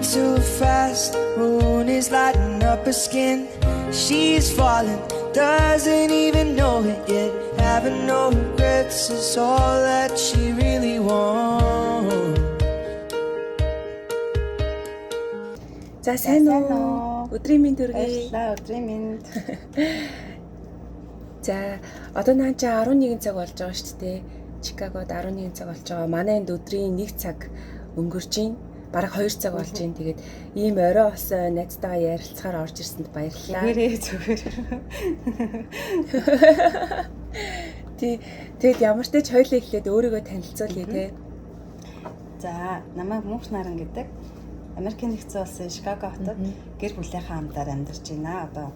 Moving too fast, moon is lighting up her skin. She's falling, doesn't even know it yet. Having no regrets is all that she really wants. За сайн уу? Өдрийн мэнд хүргэе. Баярлалаа. Өдрийн мэнд. За одоо наа чи 11 цаг болж байгаа шүү дээ. Чикагод 11 цаг болж байгаа. Манай энд өдрийн 1 цаг өнгөрч байна. Бараг 2 цаг болж байна. Тэгээд ийм орой болсон найзтайгаа ярилцахаар орж ирсэнд баярлалаа. Зүгээрээ зүгээр. Тий. Тэгээд ямар ч тач хоёлаа эхлээд өөрийгөө танилцуулъя те. За, намайг Мөнх Наран гэдэг. Америкийн нэгдсэн улсын Чикаго хотод гэр бүлийнхээ хамтаар амьдарч байна одоо.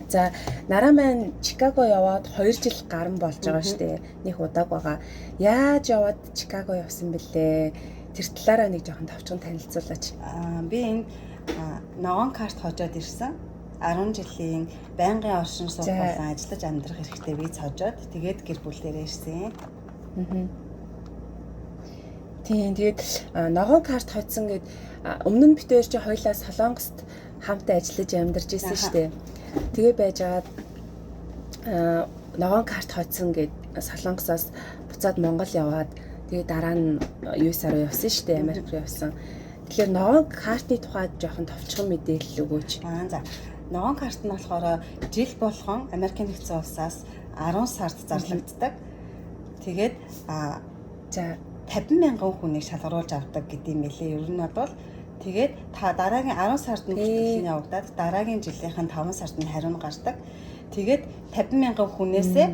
За, Наран маань Чикаго яваад 2 жил гарan болж байгаа шүү дээ. Нэг удааг байгаа. Яаж яваад Чикаго явсан бэлээ? Тэр талаараа нэг жоохон товчхон танилцуулаач. Би энэ ногоон карт хожоод ирсэн. 10 жилийн байнгын оршин суух болон ажиллаж амьдрах эрхтэй виз хожоод тэгээд гэр бүлээрээ ирсэн. Тийм, тэгээд ногоон карт хоцсон гэд өмнө нь бид хоёр чи хоёлаа Солонгост хамт ажиллаж амьдарч ирсэн шүү дээ. Тэгээ байжгаад ногоон карт хоцсон гэд Солонгосоос буцаад Монгол яваад тэгээ дараа нь US руу явсан шүү дээ, Америк руу явсан. Тэгэхээр ногоон картны тухайд жоохон товчхон мэдээлэл өгөөч. За, ногоон карт нь болохоор жил болгон Америкийн нэгдсэн улсаас 10 сард зарлагддаг. Тэгээд за 50 мянган хүнийг шалгаруулж авдаг гэдэг юм билээ. Ер нь бол тэгээд та дараагийн 10 сард нь бүртгэл нь явагдаад дараагийн жилийнх нь 5 сард нь хариу нь гардаг. Тэгээд 50 мянган хүнээсээ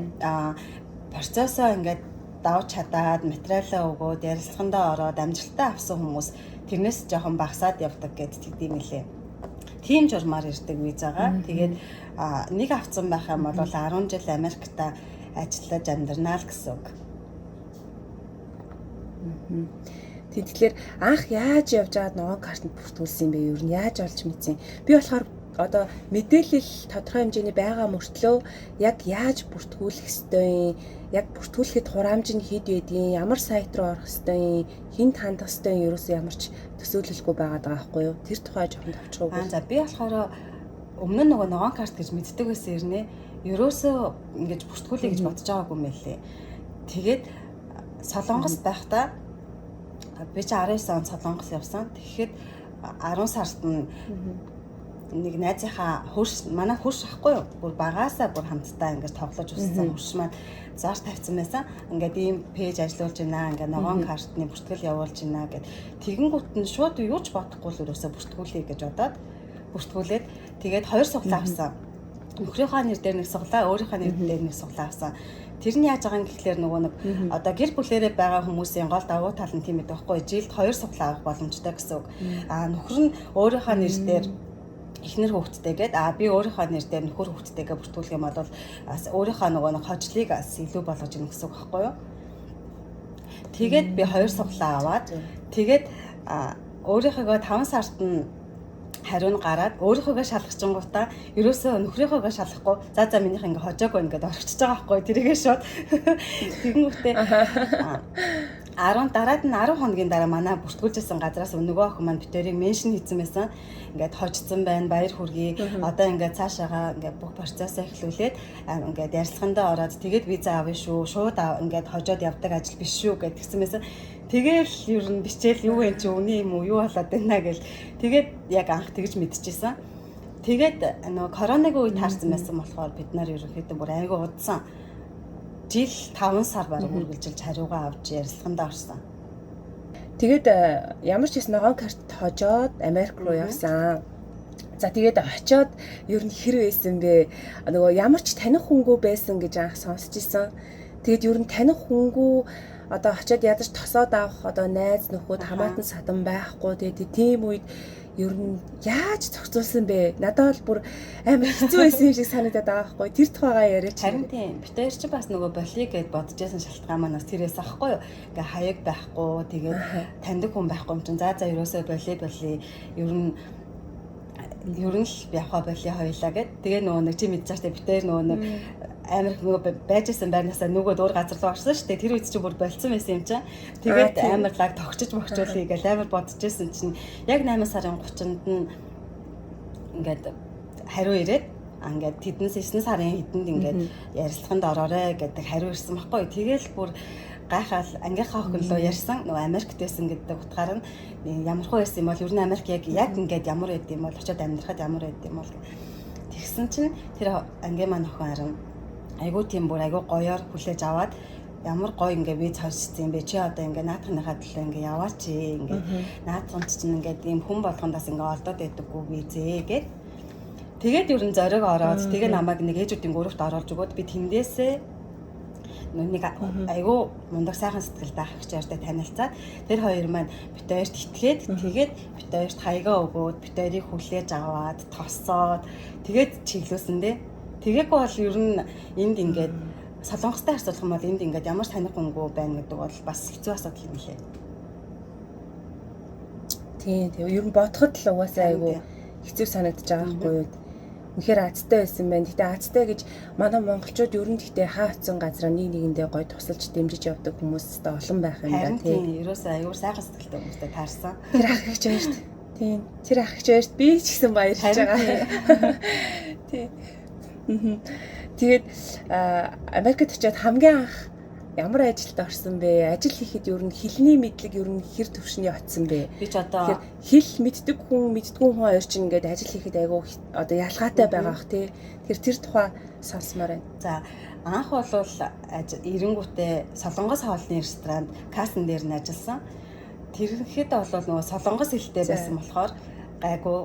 процессоо ингээд давж чадаад материалаа өгөөд ярилцлагандаа ороод амжилттай авсан хүмүүс тэрнээс жоохон багасаад явдаг гэдэг юм билээ. Тийм журмаар ирдэг визагаа. Тэгээд нэг авсан байх юм бол 10 жил Америкта ажиллаж амьдрнаа л гэсэн үг. Тэгэхээр анх яаж явж байгаад ногоон картанд бүртгүүлсэн юм бэ? Ер нь яаж олж мэдсэн? Би болохоор одоо мэдээлэл тодорхой хэмжээний байгаа мөртлөө яг яаж бүртгүүлэх ёстой юм? Яг бүртгүүлэхэд хураамж нь хэд байдгийг, ямар сайт руу орох ёстой юм, хэнд хандах ёстой юм ерөөсөө ямар ч төсөөлөлгүй байгаад байгаа байхгүй юу? Тэр тухай жоохон товчхон өгвөл. За би болохоор өмнө нь нөгөө ногоон карт гэж мэддэг байсан ирнэ. Ерөөсөө ингэж бүртгүүлэе гэж бодож байгаагүй юм байлээ. Тэгээд Солонгос байхдаа би чи 19 онд Солонгос явсан. Тэгэхэд 10 сард нь нэг найзынхаа хөрш, манай хөрш ахгүй юу? Бүр багаасаа бүр хамтдаа ингэж тоглож өссөн хөрш маань зар тавьсан байсан. Ингээд ийм пэйж ажиллуулж байна, ингээд ногоон картны бүртгэл явуулж байна гэд. Тэгэнгүүт нь шууд юу ч бодохгүй л өрөөсөө бүртгүүлэе гэж бодоод бүртгүүлээд тэгээд 2 суглаа авсан. Нөхрийнхөө нэр дээр нэг суглаа, өөрийнхөө нэр дээр нэг суглаа авсан. Тэр нь яаж байгаа юм гэхлээр нөгөө нэг одоо гэр бүлэрээ байгаа хүмүүсийн гол давуу тал нь тийм байдаг байхгүй юу? Жилд 2 суглаа авах боломжтой гэсэн үг. Нөхөр нь өөрийнхөө нэр дээр эхнэр хүүхэдтэй гээд би өөрийнхөө нэр дээр нөхөр хүүхэдтэйгээ бүртгүүлэх юм бол өөрийнхөө нөгөө нэг хожлыг бас илүү болгож ийн гэсэн үг байхгүй юу? Тэгээд би 2 суглаа аваад тэгээд өөрийнхөөгөө 5 сард нь хариу нь гараад өөрийнхөөгөө шалгачингуудаа ерөөсөө нөхрийнхөөгөө шалгахгүй за минийх ингээ хожоог байна гэдээ орчиж байгаа байхгүй тэрийгээ шууд тэгэнгүүтээ 10 дараад нь 10 хоногийн дараа манай бүртгүүлжсэн газраас нөгөө охин маань битэрийг меншн хийсэн байсан. Ингээд хожсон байна, баяр хүргэе. Одоо ингээд цаашаага ингээд бүх процессоо эхлүүлээд ингээд ярилцлагандаа ороод тэгээд виза авна шүү. Шууд ингээд хожоод явдаг ажил биш шүү гэдгсэн тэгсэн байсан. Тэгээл ер нь бичээл юу вэ чи үний юм уу юу болоод байна гэл тэгээд яг анх тэгж мэдчихсэн. Тэгээд нөгөө коронагийн үед таарсан байсан болохоор бид нар ерөнхийдөө бүр айгүй удсан. Жил 5 сар бараг үргэлжилж хариугаа авч ярилцлагандаа орсон. Тэгээд ямар ч хэс ногоон карт хожоод Америк руу явсан. За тэгээд очиод ер нь хэр байсан бэ? Нөгөө ямар ч таних хүнгүй байсан гэж анх сонсч ирсэн. Тэгээд ер нь таних хүнгүй одоо очиод ядаж тосоод авах одоо найз нөхөд хамаатан садан байхгүй. Тэгээд тийм үед ер нь яаж зохицуулсан бэ? Надад бол бүр амар хэцүү байсан юм шиг санагдаад байгаа байхгүй. Тэр тухайгаа яриач. Харин тийм. Бид хоёр чи бас нөгөө болиё гэд бодож байсан шалтгаан маань бас тэрээс аахгүй юу? Ингээ хаяг байхгүй, тэгээд таньдаг хүн байхгүй юм чинь за ерөөсөө болиё. Ер нь л явхаа болиё хоёлаа гэд. Тэгээ нөгөө нэг чи мэдчихэж штэ бид хоёр нөгөө нэг Амар нөгөө байж исэн байрнаасаа нөгөөд өөр газар руу орсон шүү дээ. Тэр үед чинь бүр болцсон байсан юм чинь. Тэгээд амар лаг тогтчиж могчуулъя гэж амар бодож исэн чинь яг 8 сарын 30-нд нь ингээд хариу ирээд ингээд тэднээс 9 сарын хэдэнд ингээд ярилцлаганд ороорой гэдэг хариу ирсэн баггүй. Тэгэл бүр гайхаал ангийнхаа охин руу ярьсан. Нөгөө Америкт байсан гэдэг утгаар нь ямар хуу байсан юм бол ер нь Америк яг ингээд ямар байд юм бол очиод амьдрахад ямар байд юм бол тэгсэн чинь тэр ангийн маань охин харин айгуу тийм бүр айгуу гоёор хүлээж аваад ямар гоё ингээ виз хорчсон юм бэ, чи одоо ингээ наадхныхаа төлөө ингээ яваач, ингээ наадханд чинь ингээ ийм хүн болгондоос ингээ олдоод байдаггүй визээ гэд. Тэгээд ер нь зориг ороод тэгээ намайг нэг ээжүүдийн гуравт оруулж өгөөд би тэндээсээ нэг айгүй мундаг сайхан сэтгэлтэй ах эгчээртэй танилцаад тэр хоёр маань бит хоёрт итгээд, тэгээд бит хоёрт хаягаа өгөөд, бит хоёрыг хүлээж аваад тосоод тэгээд чиглүүлсэн дээ. Тэгээгүй бол ер нь энд ингээд Солонгостой харьцуулах юм бол энд ингээд ямар ч таних хүнгүй байна гэдэг бол бас хэцүү асуудал юм лээ. Тийм. Ер нь бодоход л угаасаа айгүй хэцүү санагдаж байгаа байхгүй юу? Үнэхээр азтай байсан байна. Гэтэ азтай гэж манай монголчууд ер нь гэтэ хаа очсон газараа нэг нэгэндээ гоё тусалж дэмжиж явдаг хүмүүстэй олон байх юм да тийм. Ерөөсөө аюур сайхан сэтгэлтэй хүмүүстэй таарсан. Тэр ах эгч хоёрт. Тийм. Тэр ах эгч хоёрт би ч гэсэн баярлж байгаа. Тийм. Тэгээд Америкт очиод хамгийн анх ямар ажилд орсон бэ? Ажил хийхэд ер нь хэлний мэдлэг ер нь хэр төвшний очсон бэ? Би ч одоо хэл мэддэг хүн, мэддэггүй хүн хоёр чинь ингээд ажил хийхэд айгүй одоо ялгаатай байгаа бах тий. Тэгэхээр тэр тухай сонсомоор байна. За, анх бол эренгүүтээ Солонгос хоолны ресторанд кассан дээр нь ажилласан. Тэрхэд бол нөгөө Солонгос хэлтэй байсан болохоор гайгүй,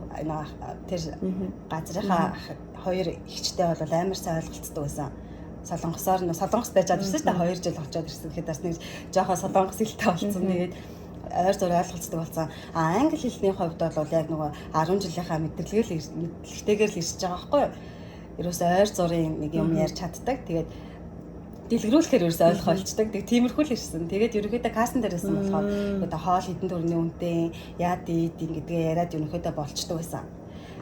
тэр газрынхаа хоёр эгчтэй бол амар сайн ойлголцдог байсан. Солонгосоор нь Солонгос байж чад ирсэн шүү дээ. 2 жил очиод ирсэн гэхэд бас нэг жоохон Солонгос хэлтэй болсон. Тэгээд ойр зур ойлголцдог болсон. А англи хэлний хувьд бол яг нөгөө 10 жилийнхаа мэдлэгээр мэдлэгтэйгээр л ирж байгаа байхгүй юу? Ерөөсөө ойр зурын нэг юм ярьж чаддаг. Тэгээд дэлгэрүүлэхээр ерөөсөө ойлгох болчдөг. Тэг тиймэрхүү л ирсэн. Тэгээд ерөнхийдөө кассан дээр байсан болохоор одоо хоол хэдэн төгрөгийн үнэтэй, яад ийд гэдгээ яриад ерөнхийдөө болчдөг байсан.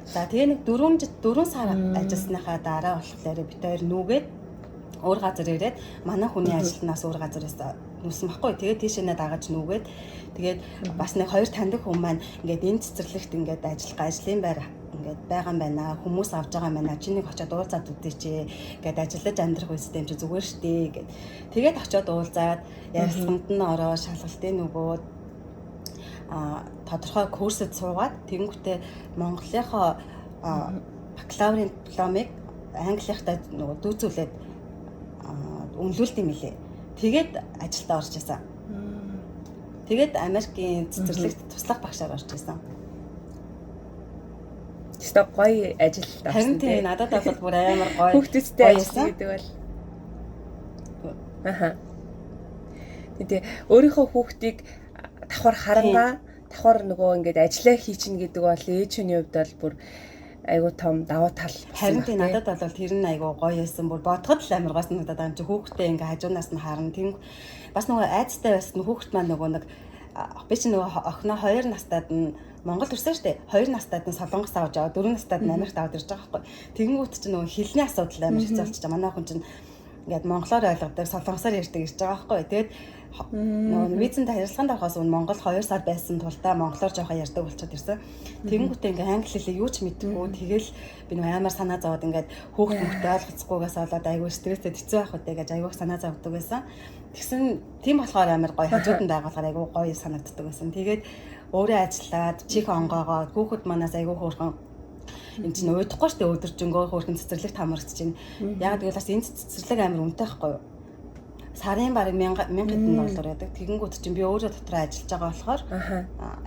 За, тэгээ нэг 4 сар ажилласныхаа дараа болохоор бит хоёр нүгээд өөр газар ирээд манай хүний ажилтнаас өөр газараас нүсэн баггүй. Тэгээд тийшээ дагаж нүгээд, тэгээд бас нэг хоёр таньдаг хүн маань ингээд энэ цэцэрлэгт ингээд ажиллах ажлын байр ингээд байгаа юм байна. Хүмүүс авч байгаа юм байна. Чи нэг очиод уулзаад үзээч гээд ажиллаж амьдрах үстэй юм чи зүгээр штэ гэд. Тэгээд очиод уулзаад ярилцлаганд нь ороо, шалгалтын нөгөөд тодорхой курсэд суугаад, тэгэнгүүтээ Монголынхоо бакалаврын дипломыг англихтай нөгөө дүүцүүлээд үнэлүүлт юм лээ. Тэгээд ажилдаа орж исэн. Тэгээд Америкийн цэцэрлэгт туслах багшаар орж исэн. Тэстэ гоё ажил орсон. Харин тийм, надад бол бүр амар гоё. Хүүхдүүдтэй ажилласан гэдэг бол. Аха. Тэгээ өөрийнхөө хүүхдийг давхар харангаа давхар нөгөө ингээд ажиллаа хийчин гэдэг бол ээж хүний хувьд бол бүр айгуу том давуу тал. Харин тийм, надад бол тэр нь айгуу гоё байсан. Бүр бодоход л амар гоё санагдаад байгаа юм чи, хүүхдээ ингээ хажуунаас нь харна. Тийм бас нөгөө айцтай байсан хүүхд маань нөгөө нэг би чи нөгөө охиноо 2 настайд нь Монгол төрсөн шүү дээ. 2 настайд нь Солонгос авч яваа, 4 настайд нь Америкт аваад ирж байгаа байхгүй. Тэгэнгүүт чи нөгөө хэлний асуудал амар хэцүү болчих. Манай охин чинь ингээд монголоор ойлгодог, солонгосоор ярьдаг ирж байгаа байхгүй. Тэгээд нөгөө визэнд харилцаанд орохоос өмнө Монгол 2 сар байсан тулдаа монголоор жоохон ярьдаг болчиход ирсэн. Тэгэнгүүтээ ингээ англи хэлээ юу ч мэдэхгүй, тэгэл би нөгөө амар санаа зовоод, ингээд хүүхд мөхтэй ойлголцохгүйгээс болоод айгүй стресстэй хэцүү байх үү гэж айгүй санаа зовдөг байсан. Тэгсэн тийм болохоор амар гоё хажууд нь байгаа болохоор айгүй гоё санагддаг байсан. Тэгээд өөрөө ажиллаад чих онгоогоо хүүхэд манаас айгүй хөөрхөн энэ чинь уйдахгүй шүү дээ, өдөржингөө хөөрхөн цэцэрлэг тамарч чинь. Яг тэгвэл бас энэ цэцэрлэг амар үнэтэй байхгүй юу? Сарын бараг 1000 1000 хэдэн доллар байдаг. Тэгэнгүүт чинь би өөрөө дотроо ажиллаж байгаа болохоор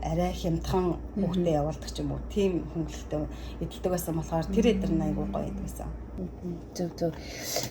арай хямдхан хүүхдээ явуулдаг ч юм уу. Тийм хөнгөлөлтөй эдэлдэг байсан болохоор тэр эдэр нь айгүй гоё байдаг байсан. Зөв зөв.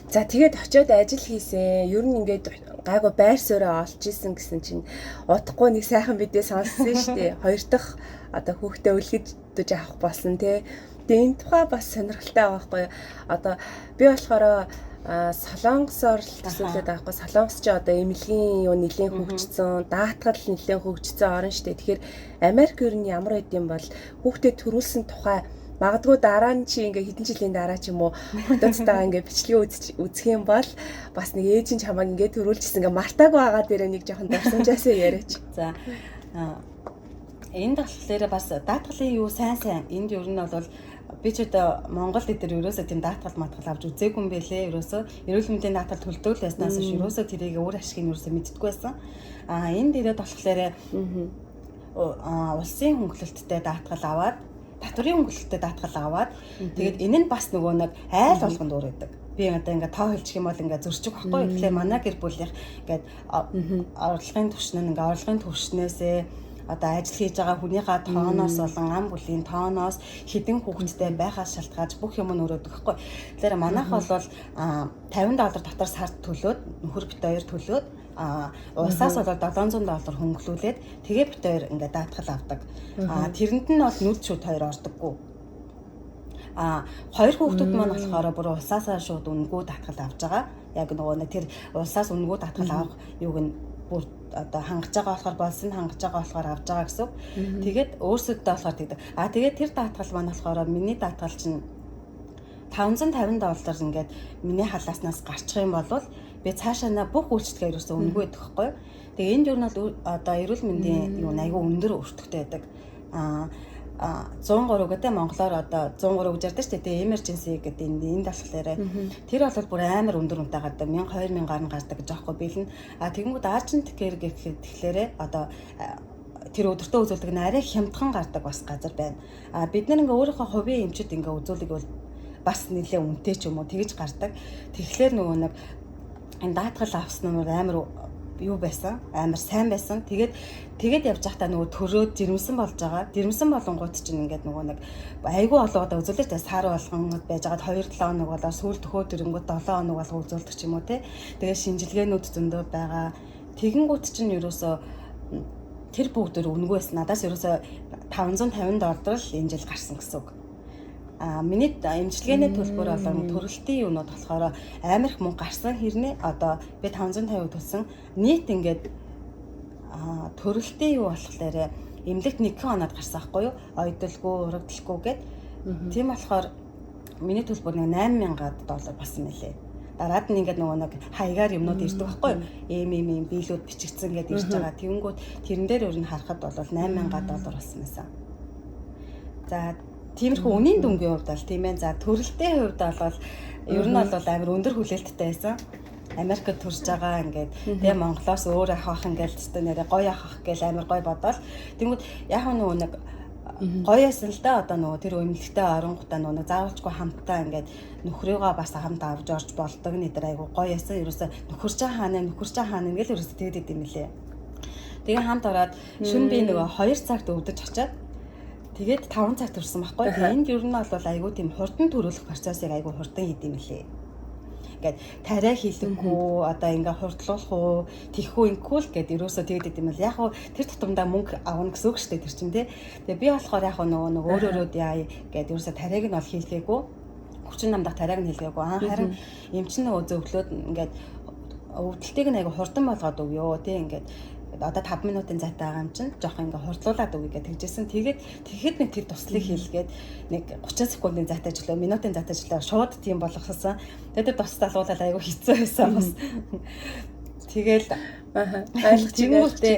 За, тэгээд очиод ажил хийсэн. Ер нь ингээд гайгүй байр сууриа олж исэн гэсэн чинь удахгүй нэг сайхан мэдээ сонссон шүү дээ. Хоёр дахь одоо хүүхдээ үлгэж авах болсон тий. Тэгээ энэ тухай бас сонирхолтой байгаа байхгүй юу? Одоо би болохоор Солонгосоор л төсөөлөд байгаа байхгүй. Солонгос ч одоо эмнэлгийн юу нэлийн хөгжсөн, даатгал нэлийн хөгжсөн орн шүү дээ. Тэгэхээр Америк ер нь ямар байд юм бол хүүхдээ төрүүлсэн тухай Магадгүй дараа нь чи ингээ хэдэн жилийн дараа ч юм уу хотодтойгоо ингээ бичлэгээ үзэх юм бол бас нэг ээж нь чамайг ингээ төрүүлжсэн, ингээ мартаагүй байгаа дээрээ нэг жоохон дурсамжаасаа яриач. За, энд болохоор бас даатгалын юу сайн сайн энд ер нь бол би ч одоо Монгол дээр ерөөсөө тийм даатгал матгал авч үзээгүй юм бэлээ. Ерөөсөө эрүүл мэндийн даатгал төлдөг л байснаас биш ерөөсөө тэрийг өөр ашигыг ерөөсөө мэддэггүй байсан. А энд ирээд болохоор улсын хөнгөлөлттэй даатгал аваад, татварын хөнгөлөлттэй даатгал аваад, тэгээд энэ нь бас нөгөө нэг айл болгонд өөр байдаг. Би одоо ингээ тоо хэлчих юм бол ингээ зөрчих байхгүй. Тэгэхээр манай гэр бүлийнх ингээд орлогын түвшин нь ингээ орлогын түвшнээсээ, одоо ажил хийж байгаа хүнийхээ тооноос болон ам бүлийн тооноос, хэдэн хүүхэдтэй байхаас шалтгаалж бүх юм нь өрөөдөг байхгүй. Тэгэхээр манайх бол 50 доллар дотор сард төлөөд, нөхөр бит хоёр төлөөд, улсаас бол 700 доллар хөнгөлүүлээд, тэгээ бит хоёр ингээ даатгал авдаг. А тэрэнд нь бол нүд шүд хоёр ордоггүй. А хоёр хүүхдүүд маань болохоор бүр улсаасаа шууд үнэгүй даатгал авч байгаа. Яг нөгөө нэг тэр улсаас үнэгүй даатгал авах юуг нь бүр одоо хангаж байгаа болохоор, болсон хангаж байгаа болохоор авч байгаа гэсэн. Тэгээд өөрсөддөө болохоор тэгдэг. А тэгээд тэр даатгал маань болохоор миний даатгал чинь 550 доллар ингээд миний халааснаас гарчих юм бол би цаашаа на бүх үйлчлэгээ ерөөсөө үнэгүй байдаг байхгүй юу. Тэгээ энд юу нь бол одоо эрүүл мэндийн юу айгүй өндөр өртөгтэй байдаг. А 103 гэдэг, монголоор одоо 103 гэж ярьдаг шүү дээ. Тэгээ emergency гэдэг энд энд болохоор тэр бол бүр амар өндөр үнэтэй гардаг. 1000 2000 гарна гардаг гэж аахгүй биелнэ. А тэгэнгүүт urgent care гэхэд тэгэхээр одоо тэр өдөртөө үзүүлдэг нь арай хямдхан гардаг бас газар байна. А бид нар ингээ өөрийнхөө хувийн эмчид ингээ үзүүлэг бол бас нэлээ үнэтэй ч юм уу тэгж гардаг. Тэгэхээр нөгөө нэг энэ даатгал авсан нь амар юу байсан, амар сайн байсан. Тэгээд тэгээд явж байхдаа нөгөө төрөөд жирэмсэн болж байгаа. Жирэмсэн болонгууд чинь ингээд нөгөө нэг айгүй олон удаа үзүүлээ та, сар болгон байж байгаад 2 7 хоног болоо сүүл төхөө дөрөнгөд 7 хоног болго үзүүлдэг ч юм уу те. Тэгээд шинжилгээнүүд зөндөө байгаа. Тэгэнгүүт чинь ерөөсөө тэр бүгдээр үнэгүй байсан. Надаас ерөөсөө 550 доллар л энэ жил гарсан гэсэн үг. А миний эмчилгээний төлбөр болон төрөлтийн юунууд болохоор амар их мөнгө гарсан хэрнээ одоо би 550 төлсөн. Нийт ингээд төрөлтийн юу болохоор эмнэлэгт нэг хоноод гарсан байхгүй юу? Ойдолгүй, урагдaltaгүй гэд. Тийм болохоор миний төлбөр нэг 8000 доллар болсон мэлээ. Дараад нь ингээд нөгөө нэг хаягаар юмнууд ирдэг байхгүй юу? Ийм ийм ийм bill үүд бичигдсэн гэдээ ирж байгаа. Тэгэнгүүт тэрэн дээр өөр нь харахад бол 8000 доллар болсон байсан. За, тиймэрхүү үнийн дүнгийн хувьд бол тийм ээ. За, төрөлтийн хувьд бол ер нь бол амар өндөр хүлээлттэй байсан. Америкт төрж байгаа, ингээд тэгээ Монголоос өөр ах ах ингээд өстө нэрэ гоё ах ах гэл амар гоё бодоол. Тэнгүүд яг нөгөө нэг гоё ясан л да, одоо нөгөө тэр эмнэлэгтээ оронгуудаа нөгөө нэг заавалчгүй хамтдаа ингээд нөхрийгөө бас хамт авч орж болдог нэ тэр айгу гоё ясан. Ерөөсө нөхөрчөө хаана, нөхөрчөө хаана ингээл ерөөсө тэгэд идэм мөлий. Тэгээ хамт ороод шүн би нөгөө 2 цагт өвдөж очиад, тэгээд 5 цаг төрсөн байхгүй. Тэгээ энд ер нь бол айгүй тийм хурдан төрүүлэх процессыг айгүй хурдан хийдэм мөлий. Ингээд тариа хийлэхгүй, одоо ингээ хурдлуулах уу, тэхүү инкүү л гэд ерөөсөө тэгэд идэм бол яг хуу тэр тутамдаа мөнгө авна гэсэн үг шүү дээ тэр чинь тий. Тэгээ би болохоор яг нөгөө нэг өөр өөрөөд яа гэд ерөөсөө тариаг нь бол хийлгээгүй. Хүчин намдах тариаг нь хийлгээгүй. Аа харин эмчин нөгөө зөвлөөд ингээд өвдөлтийг нь айгүй хурдан болгоод өгөө тий, ингээд одоо 5 минутын зайтай байгаа юм чинь жоох ингээ хурдлуулад өгье гэж тэгжсэн. Тэгээд тэгэхэд нэг тэр туслыг хийлгээд нэг 30 секундын зайтай ч лөө минутын зайтай ч лөө шууд тийм болгосон. Тэгээд тэр тус залгуулаад айгүй хэцүү байсан бас. Тэгэл ойлгож тэгэнгүүтээ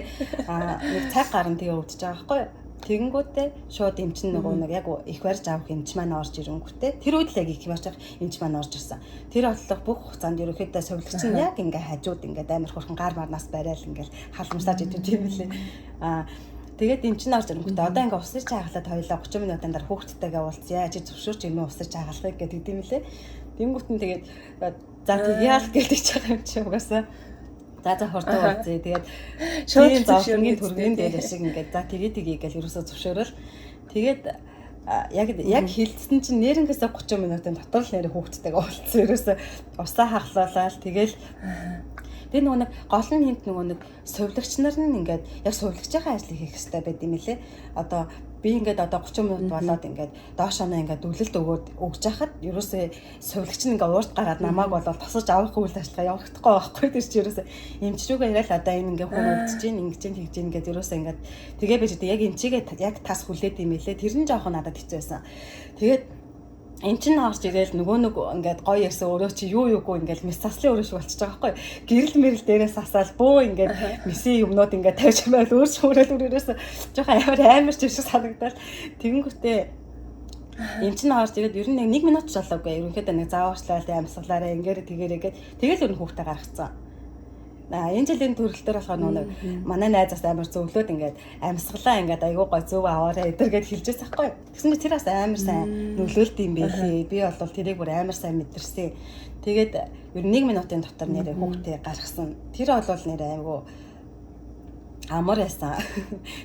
нэг цаг гарan тэгээ өвдөж байгаа байхгүй юу? Тэгэнгүүтээ шууд эмчин нөгөө нэг яг их барьж авах эмч маань орж ирэнгүүтээ тэр үед л яг их барьж авах эмч маань орж ирсэн. Тэр бодлого бүх хугацаанд ерөнхийдөө сувилагч нь яг ингээ хажууд ингээ амар хурхан гар марнаас барайл ингээл халамсааж идэв тийм лээ. Аа тэгээд эмч нь орж ирэнгүүтээ одоо ингээ усыг чааглаад хоёлаа 30 минутын дараа хүүхдтэйгээ уулзъя. Чи зөвшөөрч юм уу усыг чааглахыг гэдэг юм лээ. Тэнгүүт нь тэгээд за тэгье л гэдэг ч байгаа юм чи угаасаа. За за, хурдан уулзъя. Тэгээд шууд зовлонгийн түргэн дээр шиг ингээд за тэгээ тэгээ гэл ерөөсөө зөвшөөрөл. Тэгээд яг яг хилцсэн чинь нэрнгээсээ 30 минутын дотор л нэр хүүхдтэйгээ уулзсан. Ерөөсөө усаа хахлуулаад тэгэл Тэгээ нөгөө нэг гол нь хинт нөгөө нэг сувилагч нар нь ингээд яг сувилагчийнхаа ажлыг хийх хэрэгтэй байд юм лээ. Одоо би ингээд одоо 30 минут болоод ингээд доошоо ингээд дүлэлт өгөөд өгж хахад ерөөсөө сувилагч нь ингээд уурт гараад намайг болол тосож авах үйл ажиллагаа явагдахгүй байхгүй. Тэр чинь ерөөсөө эмч рүүгээ яриад одоо энэ ингээд хүн өвдөж чинь ингэж чинь тэгж чинь ингээд ерөөсөө ингээд тэгээ байж яг эмчигээ яг тас хүлээд юм лээ. Тэр нь жоохон надад хэцүү байсан. Тэгээд эн чин орж ирээл нөгөө нэг ингээд гоё ярьсан өөрөө чи юу юугүй ингээд мис заслын өрөө шиг болчихж байгаа байхгүй. Гэрэл мэрэл дээрээс асаал бөө ингээд мисын юмнууд ингээд тавьж байвал өөр шүүрэл өрөөс жоохон амар амар ч шиг санагдал. Тэгэнгүүтээ эн чин орж ирээд ер нь нэг минут ч болоогүй. Ерөнхийдөө нэг зааварчлал амьсгалаараа ингээрэ тэгэрэ гээд тэгэл ер нь хүүхдээ гаргацсан. Энэ жилийн төрөл дээр болохоор нөгөө манай найзаас амар зөвлөөд ингээд амьсгалаа ингээд айгуу гой зөв аваарай эдэр гэд хэлжээс ахгүй. Тэгсэн чинь тэр бас амар сайн нөлөөлд юм байлээ. Би бол тэрийг бүр амар сайн мэдэрсэн. Тэгээд ер нь 1 минутын дотор нэрээ хүүхдээ гаргасан. Тэр бол нэрээ айгуу амар байсан.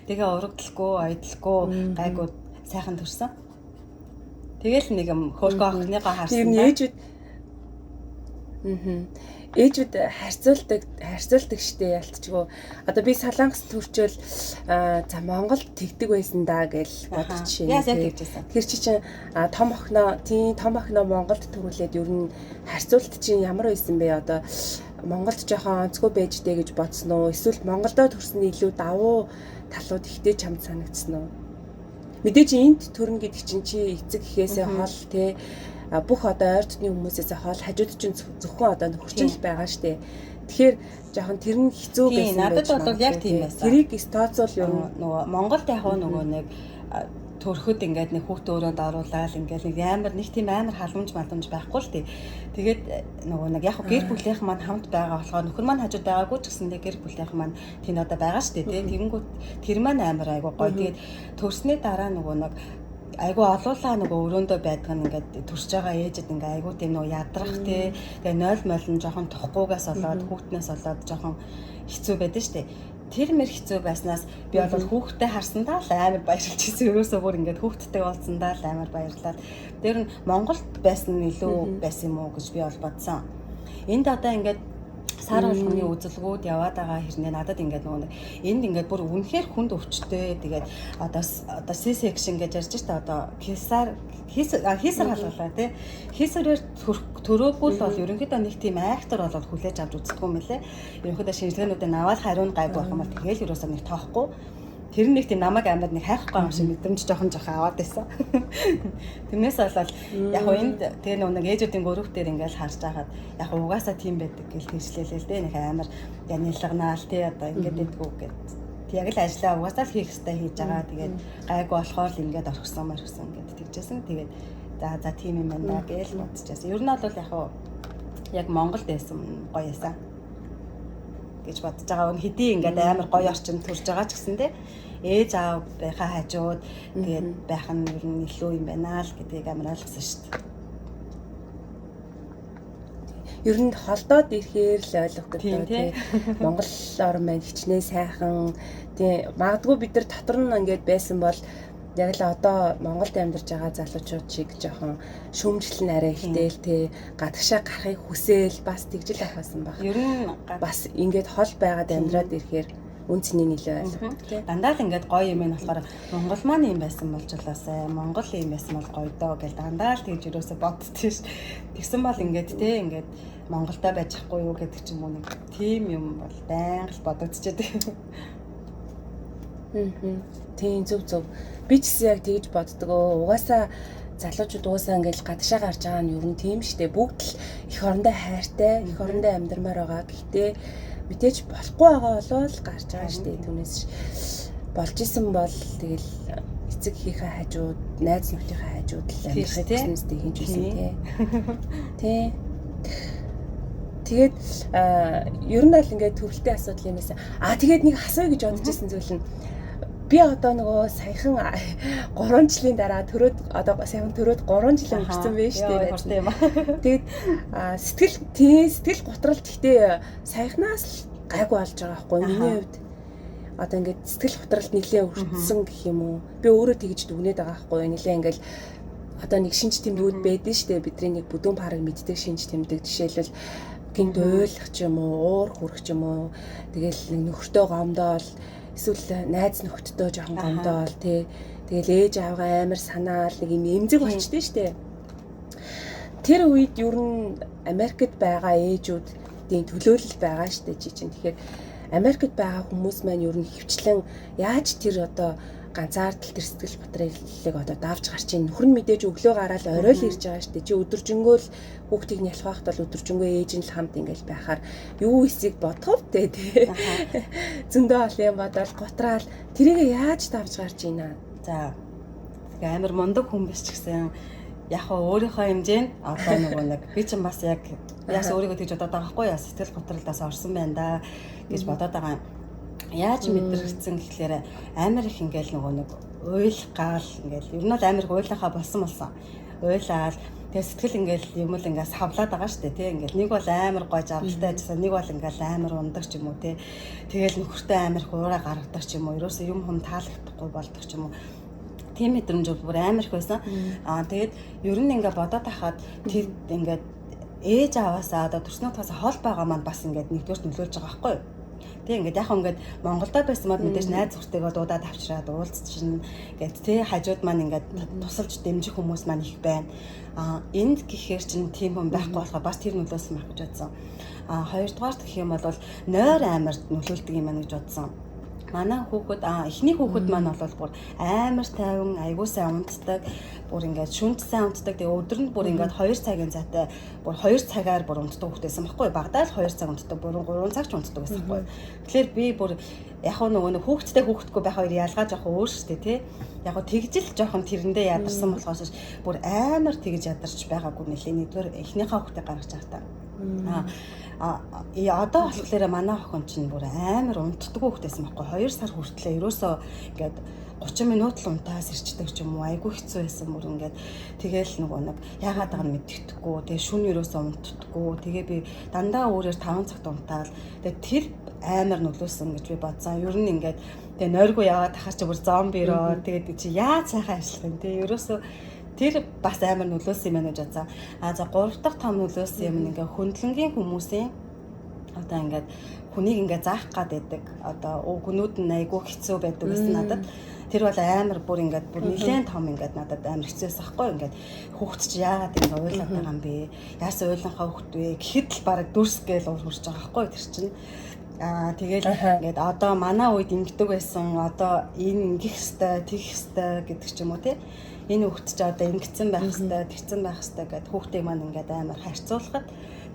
Тэгээ урагдлахгүй, ойдлохгүй гайгүй сайхан төрсөн. Тэгэл нэг юм хөөрхөн охиныгоо харсан. Тэр ээжүүд ээжүүд харьцуулдаг штэ ялтчгүй. Одоо би Солонгос төрчөөл за Монголд тэгдэг байсан даа гэж бодож шин. Тэр чи чинь том охиноо тийм том охиноо Монголд төрүүлээд ер нь харьцуулт чинь ямар байсан бэ? Одоо Монголд жоохон онцгой байж дээ гэж бодсон уу? Эсвэл Монголдо төрсөн нь илүү давуу талууд ихтэй чамд санагдсан уу? Мэдээж энд төрнө гэдэг чинь чи эцэг эхээсээ хол те бүх одоо ойр дотны хүмүүсээс хоол хажууд чинь зөвхөн одоо нөхөрчин л байгаа штэ. Тэгэхээр жоохон тэр нь хэцүү байсан байж надад бол яг тийм байсан. Тэрийг тооцоол юм нөгөө Монголд яг нөгөө нэг төрөхөд ингээд нэг хүүхдээ өрөөнд оруулаад ингээд нэг амар нэг тийм амар халамж маламж байхгүй л тий. Тэгээд нөгөө нэг яг гэр бүлийнх маань хамт байгаа болохоор нөхөр маань хажууд байгаагүй ч гэсэн гэр бүлийнх маань тэнд одоо байгаа штэ тий. Тэгэнгүүт тэр маань амар айгуу гоё. Тэгээд төрсний дараа нөгөө нэг айгуу олуулаа нөгөө өрөөндөө байдаг нь ингээд төрж байгаа ээжэд ингээ айгуу тийм нөгөө ядрах тий. Тэгээ нойл мойл нь жоохон тухгүйгээс болоод хүүхднээс болоод жоохон хэцүү байдаг штэ. Тэр мэр хэцүү байснаас би бол хүүхдтэй харсандаа л амар баярлж ирсэн. Ерөөсөө бүр ингээд хүүхдтэй болсондаа л амар баярлаад. Тэр нь Монголд байсан нь илүү байсан юм уу гэж би бол бодсон. Энд одоо ингээд сар болгоны үзэлгүүд яваад байгаа хэрнээ надад ингээд нөгөө энд ингээд бүр үнэхээр хүнд өвчтэй. Тэгээд одоо C section гэж ярьж штэ одоо кесар хийсэр халгалаа тий. Хийсэрээр төрөөгүй л бол ерөнхийдөө нэг тийм айхтар бол хүлээж авч үздэг юм лээ. Ерөнхийдөө шинжилгээнүүдээ аваад хариу нь гайгүй байх юм бол тэгэл ерөөсөө нэг тоохгүй. Тэр нэг тийм намайг амьд нэг хайхгүй юм шиг мэдрэмж жоохон аваад байсан. Тэрнээс болоод яг хөө энд тэгээ нэг ээжүүдийн гөрөв дээр ингээл харж байхад яг угаасаа тийм байдаг гэл тэгшлээлээ л дээ. Нэг амар янилганаал тий одоо ингээд дэггүй гэд. Яг л ажлаа угаасаа л хийх ёстой хийж байгаа. Тэгээд гайгүй болохоор л ингээд орхисон мархисон гэд тэгжсэн. Тэгээд за тийм юм байна да гэж бодчихсон. Ер нь бол яг хөө яг Монголд байсан гоё байсан гэж бодож байгаа. Хэдий ингээд амар гоё орчин төрж байгаа ч гэсэн те ээж аав байхаа хажууд тэгээд байх нь ер нь илүү юм байна л гэдгийг амар ойлгосон шүү дээ. Ер нь холдоод ирэхээр л ойлгох гэдэг тий. Монгол орн маань хичнээн сайхан тий. Магадгүй бид нар дотор нь ингээд байсан бол яг л одоо Монголд амьдарч байгаа залуучууд шиг жоохон шүүмжлэл нь арай ихтэй л тий. Гадагшаа гарахыг хүсээл бас тэгжил авахсан баг. Ер нь бас ингээд хол байгаад амьдраад ирэхээр үн цэнийг илүү ойлгох тий. Дандаа л ингээд гоё юм нь болохоор Монгол маань юм байсан болж болоосай. Монгол юм байсан бол гоё доо гэл дандаа л тэгж юусоо боддөө ш. Тэгсэн бол ингээд тий ингээд Монголдо байж ахгүй юу гэдэг ч юм уу нэг тийм юм бол байнга л бодогдчихэв. Тийм зөв зөв. Би ч гэсэн яг тэгж боддог. Угаасаа залуучууд угаасаа ингээл гадагшаа гарч байгаа нь ер нь тийм штэ. Бүгд л эх орондоо хайртай, эх орондоо амьдрмаар байгаа. Гэхдээ мэдээж болохгүй байгаа болвол гарч байгаа штэ. Түүнээс болж исэн бол тэгэл эцэг эхийнхээ хажууд, найз нөхдийнхээ хажууд л амьдрахыг хүснэстэй хийж байсан тий. Тий. Тэгээд ер нь аль ингээд төрөлтийн асуудал юм байсан. Аа тэгээд нэг асууя гэж бодож исэн зүйл нь би одоо нөгөө саяхан 3 жилийн дараа төрөөд одоо саяхан төрөөд 3 жил өнгөрсөн байж шүү дээ. Тэгээд сэтгэл тийм сэтгэл готрол гэхдээ саяхнаас л гайгүй болж байгаа байхгүй миний хувьд. Одоо ингээд сэтгэл готролд нэлээд өртсөн гэх юм уу. Би өөрөө тэгж дүгнээд байгаа байхгүй нэлээд ингээд одоо нэг шинж тэмдгүүд байдэн шүү дээ. Бидний нэг бүдүүн парыг мэддэг шинж тэмдэг жишээлбэл Гинт уйлах ч юм уу, уур хүрэх ч юм уу. Тэгэл нэг нөхөртөө гомдоол, эсвэл найз нөхдөдөө жоохон гомдоол тий. Тэгэл ээж аавгаа амар санаал нэг юм эмзэг болчтой штэ. Тэр үед ер нь Америкт байгаа ээжүүдийн төлөөлөл байгаа штэ чи чинь. Тэгэхээр Америкт байгаа хүмүүс маань ер нь хөвчлэн яаж тэр одоо ганцаардал тэр сэтгэл готролыг одоо давж гарч ийн, нөхөр нь мэдээж өглөө гараал орой л ирж байгаа шүү дээ. Чи өдөржингөө л хүүхдийг нь ялах байхад бол өдөржингөө ээж нь л хамт ингээл байхаар юу эсийг бодох вэ тий. Зөндөө олон юм бодоол гутраал тэрийг яаж давж гарч ийна. За тэгээ амар мундаг хүн биш ч гэсэн яг хаа өөрийнхөө хэмжээнд одоо нөгөө нэг би чинь бас яг яас өөрийгөө тэгж бодоод байгаа байхгүй яа, сэтгэл готролдоос орсон байна да гэж бодоод байгаа юм. Яаж мэдрэгдсэн гэхлээр амар их ингээл нөгөө нэг уйлах гал ингээл ер нь бол амар их уйлахаа болсон. Уйлаал тэгээ сэтгэл ингээл юм л ингээл савлаад байгаа шүү дээ тий. Ингээл нэг бол амар гой жаргалтай ажилласан, нэг бол ингээл амар ундаг ч юм уу тий. Тэгээл нөхөртэй амар их уураа гаргадаг ч юм уу. Ерөөсөө юм хүм таалагдахгүй болдог ч юм уу. Тийм мэдрэмж бүр амар их байсан. Аа тэгээд ер нь ингээ бодоод тахад тэр ингээд ээж аваасаа одоо төрснөөхөөс хол байгаа маань бас ингээд нэгдүгээрт нөлөөлж байгаа байхгүй юу? Тэг ингээд яг ингээд Монголдо байсан бол мэдээж найз зүртэйгөө дуудаад авчираад уулзчихна гэд тий, хажууд маань ингээд тусалж дэмжих хүмүүс маань их байна. А энд гэхээр чинь тийм хүн байхгүй болохоор бас тэр нөлөөсөн байх гэж бодсон. А хоёрдугаарт гэх юм бол нойр амар нөлөөлдөг юм байна гэж бодсон. Манай хүүхэд эхний хүүхэд маань бол бүр амар тайван, айгуу сайн унтдаг, бүр ингээд шүнт сайн унтдаг. Тэгээ өдөр нь бүр ингээд 2 цагийн зайтай бүр 2 цагаар бүр унтдаг хүүхэд байсан байхгүй. Багадаа л 2 цаг унтдаг, бүр 3 цаг ч унтдаг байсан байхгүй. Тэгэхээр би бүр яг нөгөө нэг хүүхэдтэй хүүхэдгүй байх хоёр ялгаа жоохон өөр шүү дээ тий. Яг гоо тэгжил жоохон тэрэндээ ядарсан болохоос бүр амар тэгж ядарч байгаагүй нэлээ. Нэгдүгээр эхнийхээ хүүхдээ гаргаж байхдаа. Одоо болохоор манай охин чинь бүр амар унтдаггүй хүүхдээсэн байхгүй. 2 сар хүртлээ ерөөсөө ингээд 30 минут л унтаас ирчдэг ч юм уу, айгүй хэцүү байсан бүр ингээд. Тэгээл нөгөө нэг яагаад байгаа нь мэддэхгүй, тэгээ шүн ерөөсөө унтдаггүй. Тэгээ би дандаа өөрөөр 5 цагт унтаал. Тэгээ тэр амар нөлөөсөн гэж би бодсон. Ер нь ингээд тэгээ нойргүй яваад тахаар чи бүр зомби рөө. Тэгээд чи яаж сайхан ажиллах юм те. Ерөөсөө тэр бас амар нөлөөсөн юм байна гэж бодсон. А за 3 дахь том нөлөөсөн юм нь ингээ хөндлөнгийн хүмүүсийн одоо ингээд хүнийг ингээ заах гад байдаг. Одоо үгнүүд нь айгүй хэцүү байдаг гэсэн надад. Тэр бол амар бүр ингээд бүр нэлээд том ингээд надад амар хэцүүсэн аахгүй ингээд хүүхд чи яагаад ингээ уйлаад байгаа юм бэ? Яасан уйланхаа хүүхд вэ? Гэхэд л бараг дүрс гээл уур хурж байгаа аахгүй тэр чинь. Аа тэгэл ингээд одоо манай үед ингэдэг байсан. Одоо энэ ингэх хэвээр, тэгэх хэвээр гэдэг ч юм уу тий. Энэ хүүхд чи одоо ингэсэн байх хэвээр, тэгсэн байх хэвээр гэд хүүхдийг маань ингээд амар харьцуулахад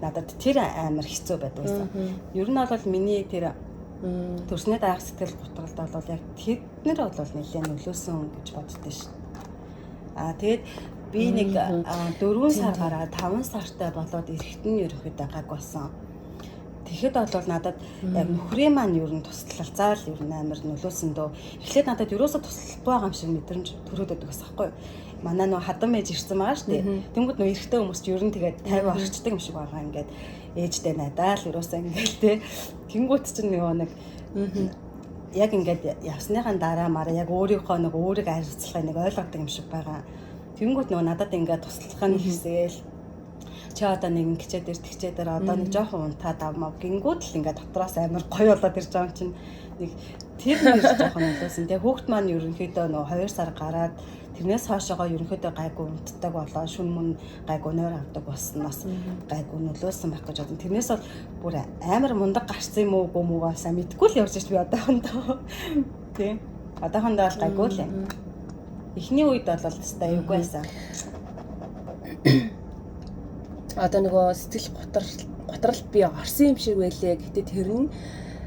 надад тэр амар хэцүү байдаг байсан. Ер нь бол миний тэр төрснөө дараах сэтгэл готролд бол яг тэд нар бол нэлээд нөлөөсөн гэж боддоо шин. Аа тэгээд би нэг 4 сар гараад 5 сартай болоод эрэхт нь ерөнхийдөө гаг болсон. Тэгэхэд бол надад яг нөхрийн маань ер нь туслалцаа л ер нь амар нөлөөсөн дөө. Эхлээд надад ерөөсөө туслахгүй байгаа юм шиг мэдрэмж төрөөд байдаг гэсэн аахгүй юу. Манай нөө хадам ээж ирсэн байгаа шүү дээ. Тэнгүүд нөө эрэгтэй хүмүүс ч ер нь тэгээд 50 орчдөг юм шиг байгаа ингээд ээжтэй найдаа л ерөөсөө ингээд те. Тэнгүүд чинь нөгөө нэг яг ингээд явсныхаа дараа мараа яг өөрийнхөө нэг өөрийг харьцуулахыг нэг ойлгодог юм шиг байгаа. Тэнгүүд нөгөө надад ингээд туслах нь хэсээл чи одоо нэг ингэчээд ир тэгчээд одоо нэг жоохон унтаад авмаа гингүүд л ингээд дотроос амар гоё болоод ирж байгаа юм чинь нэг тэр нэр жоохон нөлөөсөн. Тэгээ хүүхд маань ерөнхийдөө нөгөө 2 сар гараад тэрнээс хойшоогоо ерөнхийдөө гайгүй унтдаг болоо, шүн мөн гайгүй нойр авдаг болсноос гайгүй нөлөөсөн байх гэж бодсон. Тэрнээс бол бүр амар мундаг гарсан юм уу гүм үү сайн мэдэхгүй л явж шít би одоохондоо. Тий. Одоохондоо бол гайгүй л юм. Эхний үед бол өстой аюугүй байсан. Одоо нөгөө сэтгэл готролд би орсон юм шиг байлээ. Гэтэ тэр нь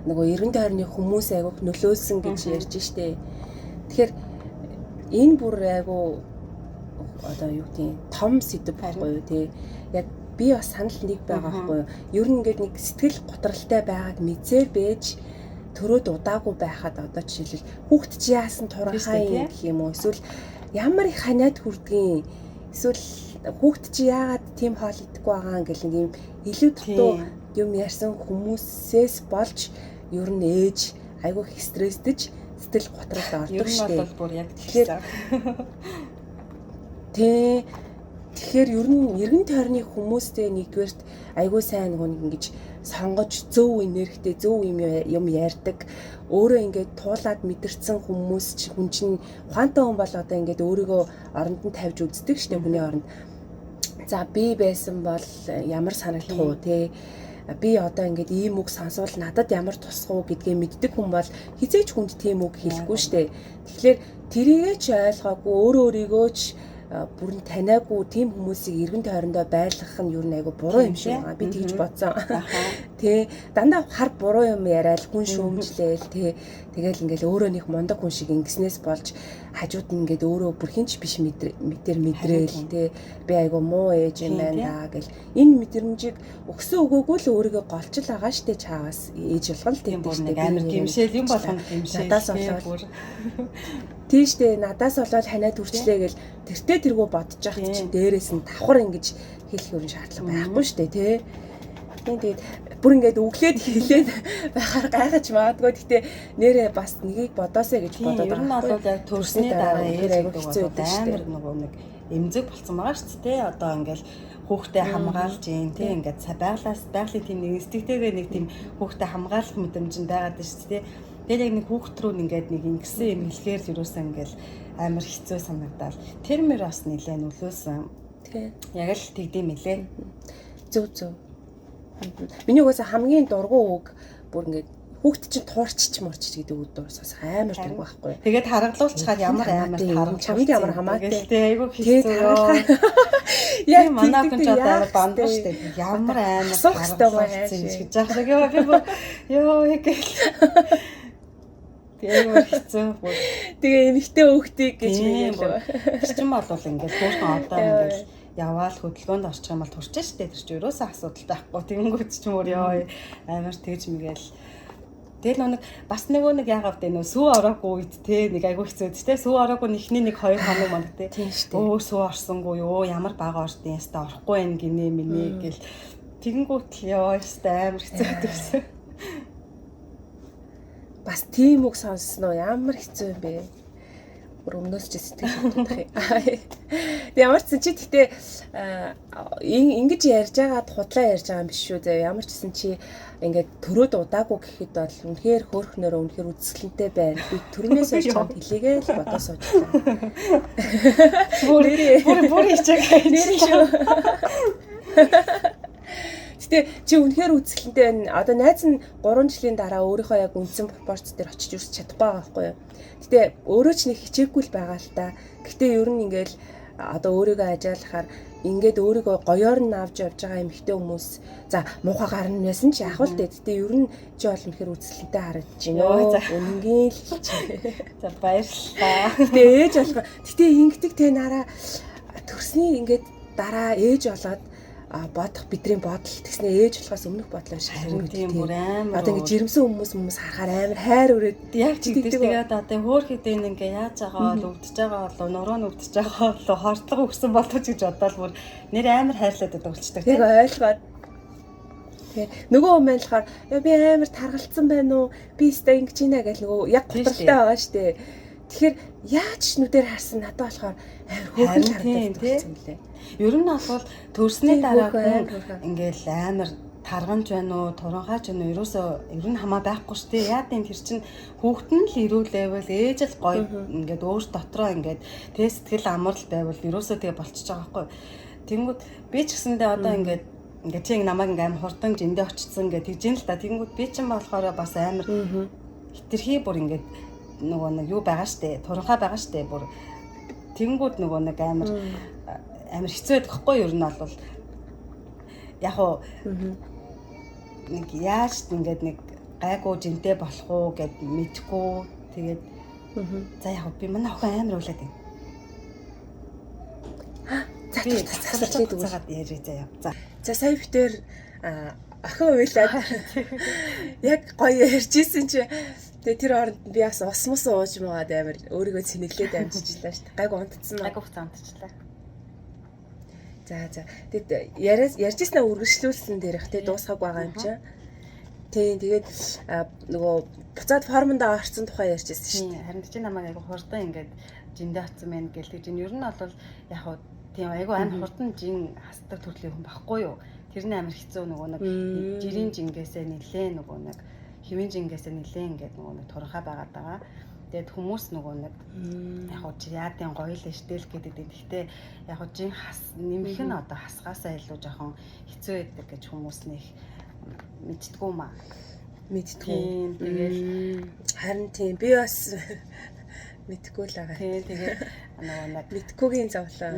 нөгөө эргэн тойрны хүмүүс айгүйх нөлөөлсөн гэж ярьж штэ. Тэгэхээр энэ бүр айгүй одоо юу гэдэг том сэдв байхгүй юу те. Яг би бас санал нэг байгаа байхгүй юу. Ер нь ингээд нэг сэтгэл готролтой байгааг мэдсээр байж төрөөд удаагүй байхад одоо жишээлбэл хүүхд чи яасан туранхай юм гэх юм уу, эсвэл ямар их ханиад хүрдгийн, эсвэл хүүхд чи яагаад тийм хоол идэхгүй байгаа гэл нэг юм илүү дутуу юм ярьсан хүмүүсээс болж ер нь ээж айгүй их стрессдэж сэтгэл готролд ордог шүү дээ. Ер нь бол бүр яг тэгэхээр тий. Тэгэхээр ер нь эргэн тойрны хүмүүстэй нэгдүгээрт айгүй сайн нөгөө нэг ингэж сонгож зөв энергитэй зөв юм ярьдаг. Өөрөө ингээд туулаад мэдэрсэн хүмүүс хүн чинь ухаантай хүн бол одоо ингээд өөрийгөө оронд нь тавьж үздэг штэ хүний оронд. За би байсан бол ямар санагдах уу те, би одоо ингээд ийм үг сонсвол надад ямар тусах уу гэдгээ мэддэг хүн бол хизээч хүнд тийм үг хэлэхгүй штэ. Тэгэхээр тэрийгээ ч ойлгоогүй, өөрөө өөрийгөө ч бүрэн таниагүй тийм хүмүүсийг эргэн тойрондоо байлгах нь юу нэг айгу буруу юм шиг байгаа. Би тэгж бодсон. Тэ, дандаа хар буруу юм яриад хүн шүүмжлээл тэ, тэгэл ингээл өөрөө нэг мундаг хүн шиг ингэснээс болж хажууд нь ингээд өөрөө бүр хинч биш мэдэр мэдрээл тэ, би айгу муу ээж юм байна да гэл энэ мэдрэмжийг өгсөн өгөөгүй л өөрийгөө голчл байгаа штэ. Чаавас ээж болгон л тийм штэ, амар гимшээл юм болгоно гимшээл. Надаас болоод тийм штэ, надаас болоод ханиад хүрчлээ гэл тэртээ тэргүү бодож яхад чинь дээрээс нь давхар ингэж хэлэх юм шаардлага байхгүй штэ тий. Тийм, тэгээд бүр ингээд өглөөд хэлээд байхаар гайхаж магадгүй. Гэтэ нэрээ бас нэгийг бодоосэй гэж бодоод байгаа. Ер нь бол яг төрсний дараа ээж гэдэг бол амар нөгөө нэг эмзэг болцсон байгаа шүү дээ. Одоо ингээд хүүхдээ хамгаалж гин тий, ингээд байглаас байгалийн тийм нэг инстинкттэйгээ нэг тийм хүүхдээ хамгаалах мэдрэмж нь байгаад шүү дээ. Тэгээд яг нэг хүүхд рүү ингээд нэг ингэсэн юм хэлэхээр л юусаа ингээд амар хэцүү санагдал. Тэр мөр бас нэлээ нөлөөсөн. Тий. Яг л тэгдэм мэлээ. Зөв зөв. Миний угаасаа хамгийн дургу үг бүр ингээд хүүхд чинь туурчч мурчч гэдэг үг дуусаас амар дургу байхгүй. Тэгээд харгалуулчихад ямар амар таргалж чамд ямар хамаатай. Тэ, айгүй хэцүү. Яг манай хүн ч одоо амар бандаж штэ. Ямар амар таргалуулсан гэж яах вэ? Йоо би бүр ёо гэл. Тэгээ хэцүү. Тэгээ эмэгтэй хүүхдийг гэж мэгээлээ. Чинь бол ингээд хөөрхөн одоо ингээд яваал хөдөлгөөнд орчих юм бол турч штэ, тэр чинь ерөөсөө асуудал байхгүй. Тэгэнгүүт ч юм өөр ёо амар тэгж мэгэл. Тэгэл нэг бас нөгөө нэг яагаад вэ нөө сүү ороогүй үед те нэг айгүй хэцүү те, сүү ороогүй нэхний нэг 2 хоног моног те, өө сүү орсонгүй юу, ямар бага ордын яста орохгүй байх гинэ минь гэл тэгэнгүүт л ёо яста амар хэцүү байсан. Бас тийм үг сонссноо ямар хэцүү юм бэ? Бүр өмнөөс ч сэтгэл хөдлөх юм. Тэг ямар ч чи гэхдээ ингэж ярьж байгаад худлаа ярьж байгаа юм биш шүү заяа. Ямар ч гэсэн чи ингээд төрөөд удаагүй гэхэд бол үнэхээр хөөрхнөрөө үнэхээр үзэсгэлэнтэй байна. Би төрнөөс хойш чамд хэлээгээ л бодоо суучлаа. Бүр бүр хичээг нэрээ шүү. Гэтэ чи үнэхээр үзэсгэлэнтэй байна. Одоо найз нь 3 жилийн дараа өөрийнхөө яг үндсэн пропорц дээр очиж үрсч чадахгүй байгаа байхгүй юу? Гэтэ өөрөө ч нэг хичээхгүй л байгаа л та. Гэтэ ер нь ингээл одоо өөрийгөө ажаалахаар ингээд өөрийгөө гоёор нь авч явж байгаа эмэгтэй хүмүүс за муухай гарна байсан ч яах вэ? Гэтэ ер нь чи бол үнэхээр үзэсгэлэнтэй харагдаж байна. Үнэнгийн л хэлчихэ. За баярлалаа. Гэтэ ээж болох. Гэтэ ингэдэг те нараа төрсний ингээд дараа ээж болоод бодох бидний бодол тэгснэ ээж болохоос өмнөх бодлоо шал тийм бүр амар. Одоо ингэ жирэмсэн хүмүүс харахаар амар хайр өрөөд яг тэгдэг. Тэгээд одоо хөөх хэдэн ингээ яаж байгаа бол өвдөж байгаа болов, нуруу нь өвдөж байгаа болов, хортлого өгсөн болов ч гэж бодоол бүр нэр амар хайрлаад байдаг болчдаг. Яг ойлгоод. Тэгээ нөгөө хүмүүс болохоор би амар таргалцсан байна уу? Би өстой ингэж ийна гэл нөгөө яг готролтой байгаа штэ. Тэгэхээр яаж нүдээр харсан надад болохоор амар хөөрхөн харагдаад байсан юм лээ. Ер нь бол төрсний дараа хүн ингээл амар тарганж байна уу, туранхаач байна уу, ерөөсөө ер нь хамаа байхгүй шүү дээ. Яа гэм тэр чинь хүүхэд нь л ирүүлээвэл ээж л гоё ингээд өөр дотроо ингээд тэ сэтгэл амрал байвал ерөөсөө тэгээ болчихж байгаа байхгүй. Тэнгүүд би ч гэсэндээ одоо ингээд ингээд чи намайг ингээд амар хурдан жиндээ очсон ингээд тэгж юм л та. Тэнгүүд би чинь болохоор бас амар хитрхи бүр ингээд нөгөө нэг юу байгаа штэ, туранхай байгаа штэ бүр. Тэнгүүд нөгөө нэг амар амар хэцүү байдаг хгүй ер нь бол яг уу нэг яаж ингээд нэг гайгүй жинтэй болох уу гэд мэдхгүй. Тэгээд за яг би манай охин амар уйлаад байна. За засалж ярья заяа. За. За сая битэр охин уйлаад яг гоё ярьжсэн чи тэгээ тэр оронд би бас ус мус ууж муугаад амар өөрийгөө цэнэглээд амжичлаа шүү дээ. Гайгүй унтцсан уу? Гайгүй унтчихлаа. За за. Тэгэд ярьжсэнаа үргэлжлүүлсэн дээрх те дуусгаагүй байгаа юм чинь. Тийм, тэгээд нөгөө буцаад формондоо орсон тухай ярьжсэн шүү дээ. Харин чи намайг айгүй хурдан ингээд жиндээ очсон мэн гэл тэгж. Ер нь бол яг хуу Тийм, айгүй амар хурдан жин хасдаг төрлийн хүн баггүй юу? Тэрний амар хэцүү нөгөө нэг жирийн жингээсээ нилээ нөгөө нэг хэвийн жингээсээ нилээ ингээд нөгөө нэг туранхай байгаад байгаа. Тэгээд хүмүүс нөгөө нэг яг хуу яадын гоё л штэл гэдэг. Гэхдээ яг хуу жин хас нэмэх нь одоо хасгаасаа илүү жоохон хэцүү байдаг гэж хүмүүс нэх мэдтгүү маа. Мэдтгүү. Тэгэл харин тийм би бас мэдхгүй л байгаа. Тийм, тэгээд нөгөө нэг мэдхгүйгийн зовлон.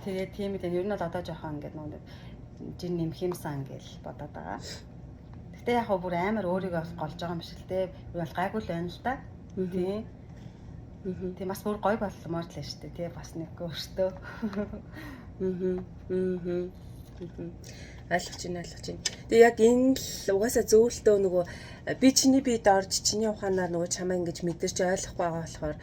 Тэгээд тийм ээ, ер нь бол одоо жоохон ингээд нөгөө жин нэмэх юмсан гэж бодоод байгаа. Гэтэ яг хөө бүр амар өөрийгөө бас голж байгаа юм шиг л дээ. Ер нь бол гайгүй л байна л да. Тийм. Тийм, бас бүр гоё болмоор л шүү дээ. Тий, бас нэг өөртөө. Ойлгож байна, ойлгож байна. Тэгээ яг энэ л угаасаа зөөлтөө нөгөө би чиний биед орж чиний ухаанаар нөгөө чамаа ингэж мэдэрч ойлгохгүй байгаа болохоор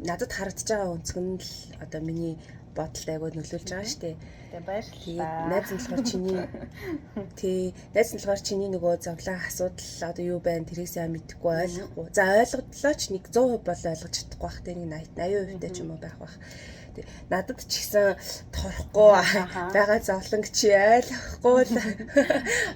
надад харагдаж байгаа өнцөг нь л одоо миний бодолд айгуу нөлөөлж байгаа шүү дээ. Тэгээ баярлалаа. Найз нь болохоор чиний тий, найз нь болохоор чиний нөгөө зовлон асуудал одоо юу байна тэрийг сайн мэдэхгүй ойлгохгүй. За ойлголоо ч нэг 100% бол ойлгож чадахгүй бах те, нэг 80 80% ч юм уу байх бах. Надад ч гэсэн торхгүй байгаа зовлон чи ойлгохгүй л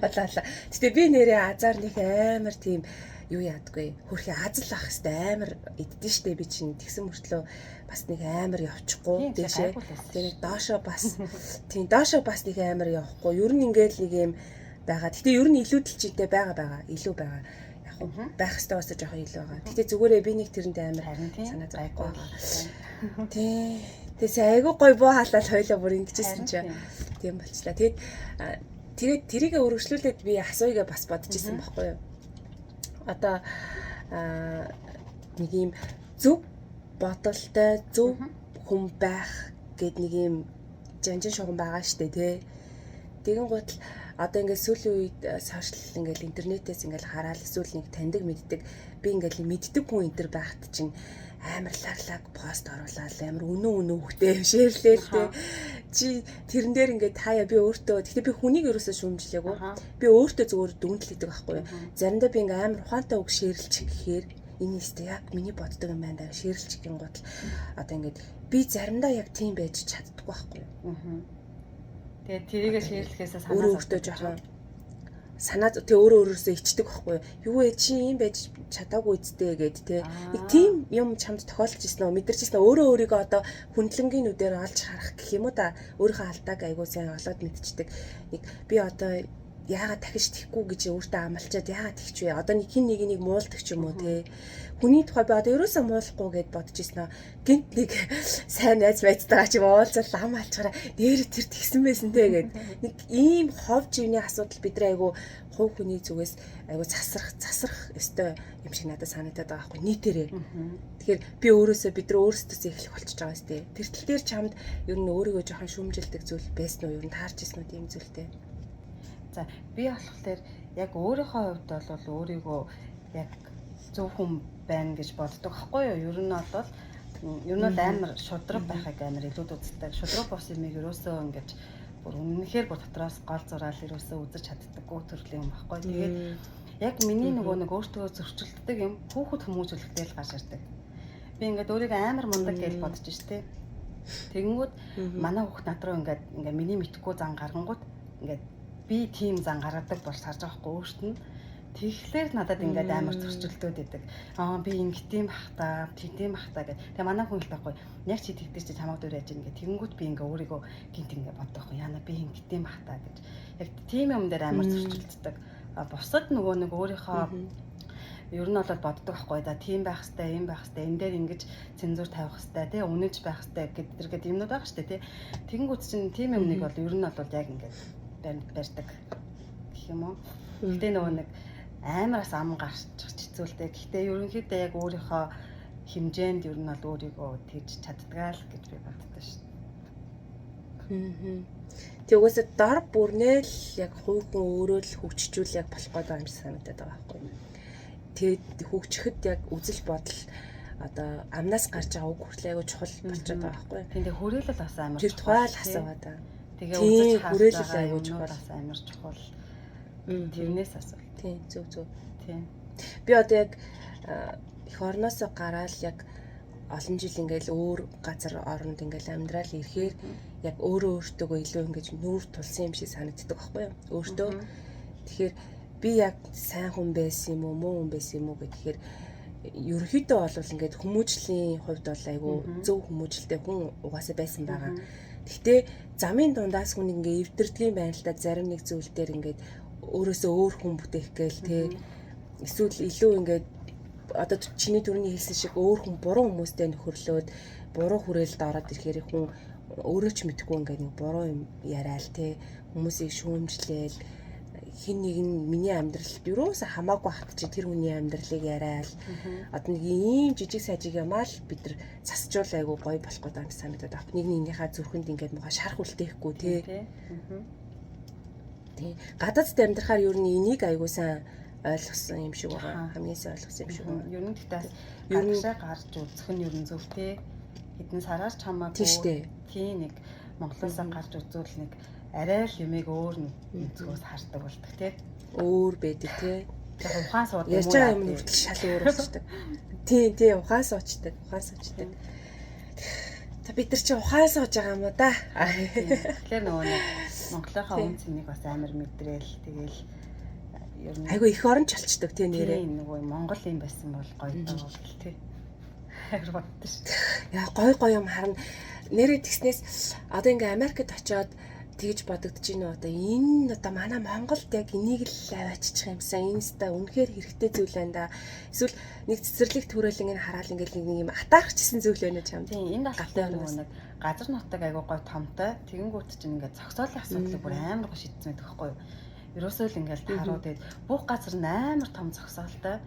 болоо. Гэтэ би нэрээ азар нэг амар тийм юу яадгүй. Хөрхи азал ах хэвээр амар иддэн штэ би чинь тэгсэн мөртлөө бас нэг амар явчихгүй дээшээ. Тэр доошоо бас тийм доошоо бас нэг амар явахгүй. Ер нь ингээл нэг юм байгаа. Гэтэ ер нь илүүдэл чийтэй байгаа илүү байгаа. Яг байх хэвээр бас жоохон илүү байгаа. Гэтэ зүгээрээ би нэг тэрэнд амар санаа зовхгүй байгаа. Тий. Тэгээ айгүй гой буу халаал хойлоо бүр ингэжсэн чинь тийм болчлаа. Тэгээд тэгээд тэрийгэ өргөжлүүлээд би асууйгээ бас бодож исэн байхгүй юу? Одоо нэг юм зөв бодолтой зөв хүн байх гэд нэг юм жанжин шугам байгаа штэ тий. Тэгэн гутал одоо ингээд сүүлийн үед сошиал ингээд интернетээс ингээд хараал эсвэл нэг таньдаг мэддэг би ингээд мэддэг хүн энэ төр байхад чинь амар лаг пост оруулаад амар үнэн үнэн хөхтэй шеэрлээл тий. Чи тэрэн дээр ингээд таяа би өөртөө гэхдээ би хүнийг ерөөсөө шүүмжлээгүй. Би өөртөө зүгээр дүнтэл идэг байхгүй юу. Заримдаа би ингээд амар ухаантай үг шеэрлчих гэхээр энэ өстө яг миний боддог юм байна даа шеэрлчих гин гутал одоо ингээд би заримдаа яг тийм байж чаддаггүй байхгүй юу. Тэгээд тэрийгэ шеэрлэхээсээ санаа өөрөө өөртөө жоохон санаа тэг өөрөө өөрөөсөө ичдэг байхгүй юу вэ чи ийм байж чадаагүй үсттэй гэд те нэг тийм юм чамд тохиолдож ирсэн үү мэдэрч ирсэн үү өөрөө өөрийгөө одоо хүндлэнгийн нүдээр олж харах гэх юм уу та өөрийнхөө алдааг айгуу сайн олоод мэдчихдэг нэг би одоо яагаад дахиж тэхгүй гэж өөртөө амлчаад яагаад тэгч вэ одоо нэг хин нэг нэг муулдаг ч юм уу те хүний тухай би одоо ерөөсөө муулахгүй гэд бодож ирсэн аа гинт нэг сайн найз байцтайгаа ч юм уулзал ам алчаараа нэр тэр тэгсэн байсан те гэд нэг ийм хов живний асуудал бидний айгуу хувь хүний зүгээс айгуу засрах ёстой юм шиг надад санагдаад байгаа байхгүй нийтээрээ. Тэгэхээр би өөрөөсөө бид нар өөрсдөөсөө эхлэх болчихж байгаа сте. Тэр тал дээр чамд ер нь өөрийгөө жоохон шүүмжилдэг зүйл байсан уу? Ер нь таарч ирсэн үү тийм зүйлтэй? За би болохоор яг өөрийнхөө хувьд бол өөрийгөө яг зөв хүн байна гэж боддог байхгүй юу? Ер нь бол амар шудраг байхыг амар илүүд үздэг. Шудраг бус юмыг ерөөсөө ингэж бүр үнэнхээр бүр дотроос гол зураал ерөөсөө үзэж чаддаггүй төрлийн юм байхгүй. Тэгээд яг миний нөгөө нэг өөртөө зөрчилддөг юм хүүхэд хүмүүжүүлэхдээ л гарч ирдэг. Би ингээд өөрийгөө амар мундаг гэж бодож штэ. Тэгэнгүүт манай хүүхд над руу ингээд миний мэдхгүй зан гаргангууд ингээд би тийм зан гаргадаг болж харж байгаа хгүй өөрт нь. Тэгэхээр надад ингээд амар зөрчилдөөд идэг. Аа би ингэдэм бах та, тэгдэм бах та гэд. Тэгээ манай хүн хэлдэг байхгүй. Яг чи тэгдэж чи чамайг дур яаж ингэ. Тэгэнгүүт би ингээ өөрийгөө гинт ингээ боддог байхгүй. Яна би ингэдэм бах та гэж. Яг тийм юм дээр амар зөрчилддөг. Бусад нөгөө нэг өөрийнхөө ер нь бол боддог байхгүй. За тийм байх хэвээр, ийм байх хэвээр, энэ дээр ингэж цензуур тавих хэвээр, тий үнэнч байх хэвээр гэдэг юмнууд байгаа шүү дээ, тий. Тэгэнгүүт чинь тийм юмныг бол ер нь бол яг ингээд барьдаг гэх юм уу. Гэтэ нөгөө нэг амараас ам гарчих хэцүүлтэй. Гэхдээ ерөнхийдөө яг өөрийнхөө хэмжээнд ер нь бол өөрийгөө тэгж чаддгаа л гэж би боддог шүү дээ. Тэг угаасаа дор бүрнээ л яг хувь хүн өөрөө л хөгжижүүл яг болох гээд байгаа юм шиг санагдаад байгаа байхгүй юу. Тэгээд хөгжихэд яг үзэл бодол одоо амнаас гарч байгаа үг хүртэл айгуу чухал болчиход байгаа байхгүй юу. Тийм тэгээ хүрээлэл бас амар тэр тухай л асуугаад байгаа. Тэгээ үзэж хүрээлэл айгуу чухал бас амар чухал. Тэрнээс асуу. Тийм зөв зөв. Тийм. Би одоо яг эх орноосоо гараал яг олон жил ингээл өөр газар оронд ингээл амьдрал ирэхээр яг өөрөө өөртөөгөө илүү ингэж нүүр тулсан юм шиг санагддаг байхгүй юу? Өөртөө. Тэгэхээр би яг сайн хүн байсан юм уу, муу хүн байсан юм уу гэхээр ерөнхийдөө бол ингээд хүмүүжлийн хувьд бол айгүй зөв хүмүүжлтэй хүн угаасаа байсан байгаа. Гэхдээ замын дундаас хүн ингээ эвдэрдгийн байна л да, зарим нэг зүйл дээр ингээд өөрөөсөө өөр хүн бүтээх гээл те, эсвэл илүү ингээд одоо чиний түрүүний хэлсэн шиг өөр хүн буруу хүмүүстэй нөхөрлөөд буруу хүрээлэлд ороод ирэхээр хүн өөрөө ч мэдэхгүй ингээд нэг буруу юм яриад те, хүмүүсийг шүүмжлээл, хин нэг нь миний амьдралд юусаа хамаагүй хат чи тэр хүний амьдралыг яриад одоо нэг ийм жижиг сажиг юмаа л бид нар засчуул айгу гоё болох гэдэг юм санагдаад байна. Нэг нэгнийхээ зүрхэнд ингээд муухай шарх үлдээхгүй те. Тий. Гадаадд амьдрахаар ер нь энийг айгу сайн ойлгосон юм шиг байгаа. Хамгийн сайн ойлгосон юм шиг байна. Ер нь гэхдээ гадагшаа гарч үзэх нь ер нь зөв те. Хэдэн сараар ч хамаагүй. Тий, нэг Монголоосоо гарч үзвэл нэг арай л юмыг өөр өнцгөөс хардаг болдог тий. Өөр байдаг тий. Яг ухаан сууд юм уу? Ярьж байгаа юм нь хүртэл шал өөр болчдөг. Тий, тий, ухаан суучдаг, ухаан суучдаг. Та бид нар чи ухаан сууж байгаа юм уу да? Тэгэхээр нөгөө нэг Монголынхаа үн цэнийг бас амар мэдрээл тэгэл ер нь айгу их оронч болчдөг тий нэрээ. Нөгөө Монгол юм байсан бол гоё даа гэл тий. Амар боддоо шүү. Яа гоё гоё юм харна. Нэрээ тэгснээс одоо ингээ Америкт очиод тэгж бодогдож байна уу, одоо энэ одоо манай Монголд яг энийг л авааччих юмсан, энэ өстой үнэхээр хэрэгтэй зүйл байна да. Эсвэл нэг цэцэрлэг төрөл ингэ хараал ингээл нэг юм атаархчихсан зүйл байна чам. Тийм, энэ болохоор нөгөө нэг газар нутаг айгуу гой томтой. Тэгэнгүүт чинь ингээд зогсоолын асуудлыг бүр амар гой шийдсэн байдаг байхгүй юу? Ерөөсөө л ингээл тааруу тэгээд бүх газар нь амар том зогсоолтой.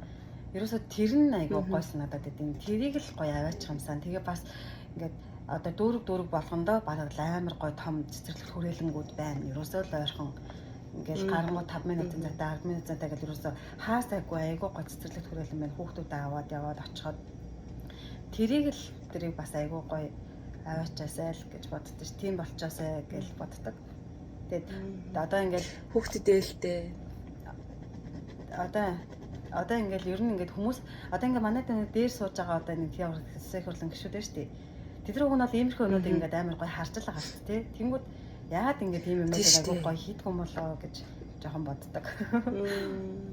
Ерөөсөө тэр нь айгуу гой санагдаад байдیں۔ Тэрийг л гоё аваачих юмсан. Тэгээ бас ингээд одоо дүүрэг болгондоо бараг л амар гоё том цэцэрлэг хүрээлэнгүүд байна. Ерөөсөө л ойрхон ингээл гарангуй 5 минутын зайтай 10 минутын зайтай гэл ерөөсөө хаасайгүй айгүй гоё цэцэрлэг хүрээлэн байна. Хүүхдүүдээ аваад яваад очиход тэрийг л тэрийг бас айгүй гоё аваачаасай л гэж боддог ш. Тийм болчоосай гэж боддог. Тэгээд одоо ингээл хүүхдэд ээлтэй одоо ингээл ер нь ингээд хүмүүс одоо ингээд манай дээр сууж байгаа одоо нэг их хурлын гишүүд байна шүү дээ. Тэд нар уг нь бол иймэрхүү юмнуудыг ингээд амар гоё харж л байгаа шүү дээ. Тэнгүүд яагаад ингээд ийм юмнуудыг айгүй гоё хийдгүү юм болоо гэж жоохон боддог.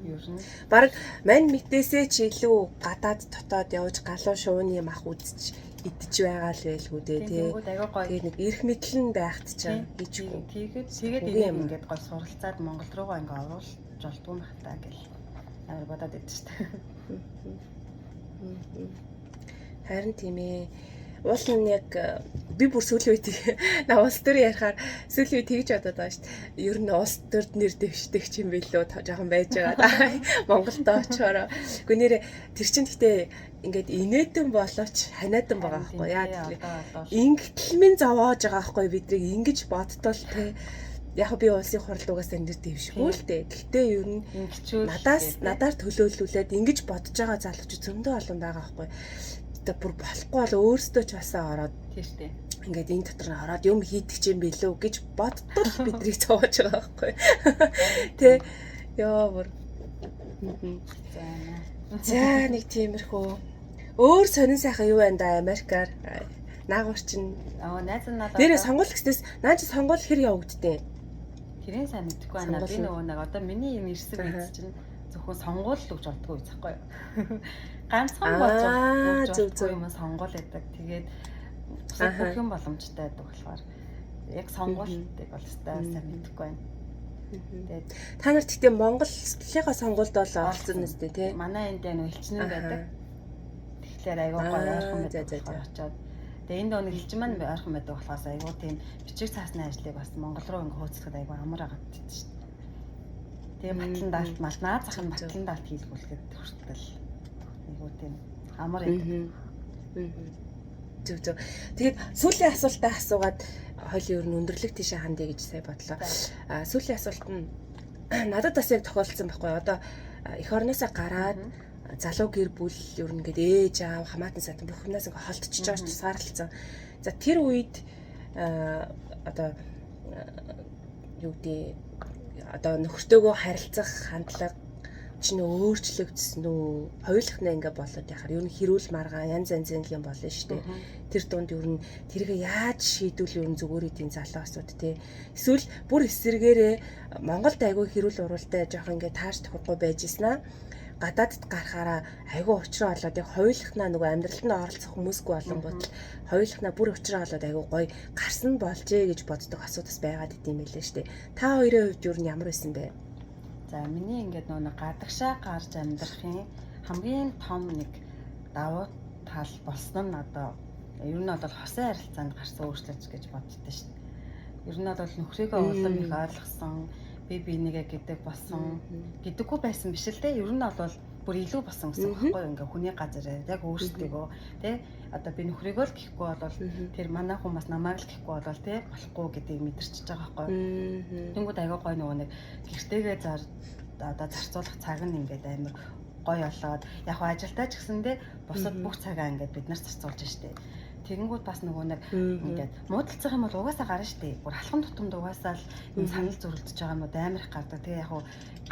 Ер нь бараг мань мэтээсээ ч илүү гадаад дотоод явж галуу шувууны мах үзэж идэж байгаа л байлгүй дээ тий. Тэгээд нэг эрх мэдэл нь байхт ч хийчихгүй. Тэгээд энийг ингээд гоё суралцаад Монгол руугаа ингээд оруулж болдгоо юм хата гэл амар бодоод идэв шүү дээ. Харин тийм ээ. Уул нь яг би бүр сүүлийн үед улс төр ярихаар сүүлийн үед тэгж бодоод байгаа шүү дээ. Ер нь улс төрд нэр дэвшдэг ч юм бэлөө жоохон байж байгаа. Монголд очихороо. Гэхдээ нэрээ тэр чинь гэхдээ ингээд инээдэн боловч ханиадан байгаа байхгүй яа тэгэхээр ингэтэл минь зовоож байгаа байхгүй бидрийг ингэж бодтол те. Яг би улсын хуралд угаасаа нэр дэвшгүй л дээ. Гэхдээ ер нь надаас надаар төлөөлүүлээд ингэж бодож байгаа залуучууд зөндөө олон байгаа байхгүй. Одоо бүр болохгүй бол өөрсдөө ч басаа ороод тийм шүү дээ. Ингээд энэ дотор нь ороод юм хийдэг ч юм билүү гэж бодтол бидрийг зовоож байгаа байхгүй. Тэ. Йоо бүр. За нэг тиймэрхүү. Өөр сонин сайхан юу байна да Америкаар? Наагур чинь Аа найз нь надад нэрээ сонгуул гэснээс наа чи сонгуул хэр явагддээ? Тэрийн сайн мэдэхгүй байна. Би нөгөө нэг одоо миний юм ирсэн биз чинь зөвхөн сонгуул л өгч болдгоо үз байхгүй юу? Ганцхан болж зөв юм сонгуул байдаг. Тэгээд бусад бүх юм боломжтой байдаг болохоор яг сонгуултыг бол өстой сайн мэдэхгүй байна. Тэгээд та нар тэгтээ Монголынхаа сонгуульд бол оролцсон үстэй тий? Манай энд яг элчнэр байдаг. Тэгэхээр айгүй гоё ойрхон байдаг очоод. Тэгээ энд нэг элчин маань ойрхон байдаг болохоос айгүй тийм бичиг цаасны ажлыг бас Монгол руу ингээ хөөцлөхөд айгүй амар агаад шүү дээ. Тэгээ батлан даалт мал наад зах нь батлан даалт хийлгүүлэхэд хүртэл айгүй тийм амар байдаг. Зөв зөв. Тэгээд сүүлийн асуултаа асуугаад хойлын ер нь өндөрлөг тийшээ хандъя гэж сая бодлоо. А сүүлийн асуулт нь надад бас яг тохиолдсон байхгүй. Одоо эх орноосоо гараад залуу гэр бүл ер нь ингээд ээж аав хамаатан садан бүх юмнаас ингээд холдчихж байгаа тусгаарлалцсан. За тэр үед одоо юу гэдэг одоо нөхөртөөгөө харилцах хандлага чинь өөрчлөгдсөн үү? Хоёулахнаа ингээ болоод яхаар ер нь хэрүүл маргаан янз янзын юм болно шүү дээ. Тэр дунд ер нь тэрийг яаж шийдвэл ер нь зүгээр идэв залуусууд те. Эсвэл бүр эсэргээрээ Монголд айгүй хэрүүл уруултай жоох ингээ таарч тохирохгүй байж ийсэн аа гадаадд гарахаараа айгүй учраа олоод яг хоёулахнаа нөгөө амьдралд нь оролцох хүмүүсгүй болонгууд л хоёулахнаа бүр учраа олоод айгүй гоё гарсан болжээ гэж боддог асуудас байгаад идэм байлээ штэ. Та хоёрын хувьд юу нь ямар байсан бэ? За миний ингээд нөгөө гадагшаа гарч амьдрахын хамгийн том нэг давуу тал болсон нь одоо ер нь бол хосын харилцаанд гарсан өөрчлөлт гэж боддоо шүү дээ. Ер нь бол нөхрийгөө улам их ойлгосон, би бинийгээ гэдэг болсон. Гэдэггүй байсан биш л дээ. Ер нь бол бүр илүү болсон гэсэн үг байхгүй юу? Ингээ хүний газар яг өөрсдийгөө тий одоо би нөхрийгөө л гэхгүй бол тэр манай хүн бас намайг л гэхгүй бол тий болохгүй гэдгийг мэдэрчиж байгаа байхгүй юу? Тэнгүүд аягүй гой нөгөө нэг гэртээгээ зар одоо зарцуулах цаг нь ингээд амар гой болоод яг хоо ажилдаа ч гэсэндээ бусад бүх цагаа ингээд бид нар зарцуулж штэ. Тэгэнгүүт бас нөгөө нэг ингээд муудалцах юм бол угаасаа гарна штэ. Бүр алхам тутамд угаасаа л энэ санал зөрөлдөж байгаа юм уу амар их гардаг. Тэгээ яг хуу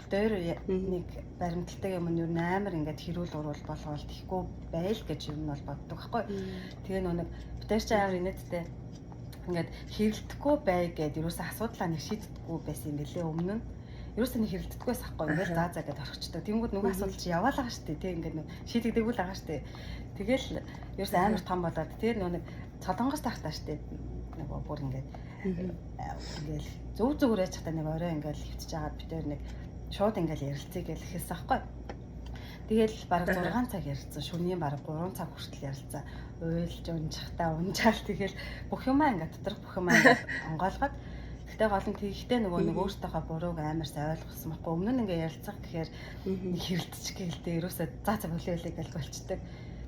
дээр нэг баримталтай юм нь юу амар ингээд хэрүүл уруул болгоол тийхгүй байл гэж юм нь бол боддог байхгүй. Тэгээ нөгөө нэг битэр чи амар инээдтэй ингээд хэрэлдэхгүй бай гэд юусаа асуудлаа нэг шийддэггүй байсан юм бэлээ өмнө нь. Ерөөсөө нэг хэрэлддэггүй байсан хгүй ингээл заа заа гэдээ орхичдаг. Тэнгүүд нөгөө асуудал чи яваал байгаа штэ тий ингээд шийдэгдэггүй л байгаа штэ. Тэгэл ерөөсөө амар том болоод тэр нөгөө нэг Солонгос тахтаа штэ нөгөө бүр ингээд ингээл зөв зөвөр яаж чахтаа нэг орой ингээл хөвтөж байгаа бид тэр нэг шууд ингээл ярилцъя гэж хэлсэн хгүй. Тэгэл бараг 6 цаг ярилцсан. Шөнийн бараг 3 цаг хүртэл ярилцсан. Уйлж унжихтаа унжаал тэгэл бүх юмаа ингээд доторх бүх юмаа ингээд онгойлгоод. Гэтэ гол нь тэгэхдээ нөгөө нэг өөртөөхөө бурууг амар сайн ойлгосон байхгүй. Өмнө нь ингээ ярилцах гэхээр нэг хэрэлдчих гэлтэй ерөөсөө за за болио болио гэж болчдөг.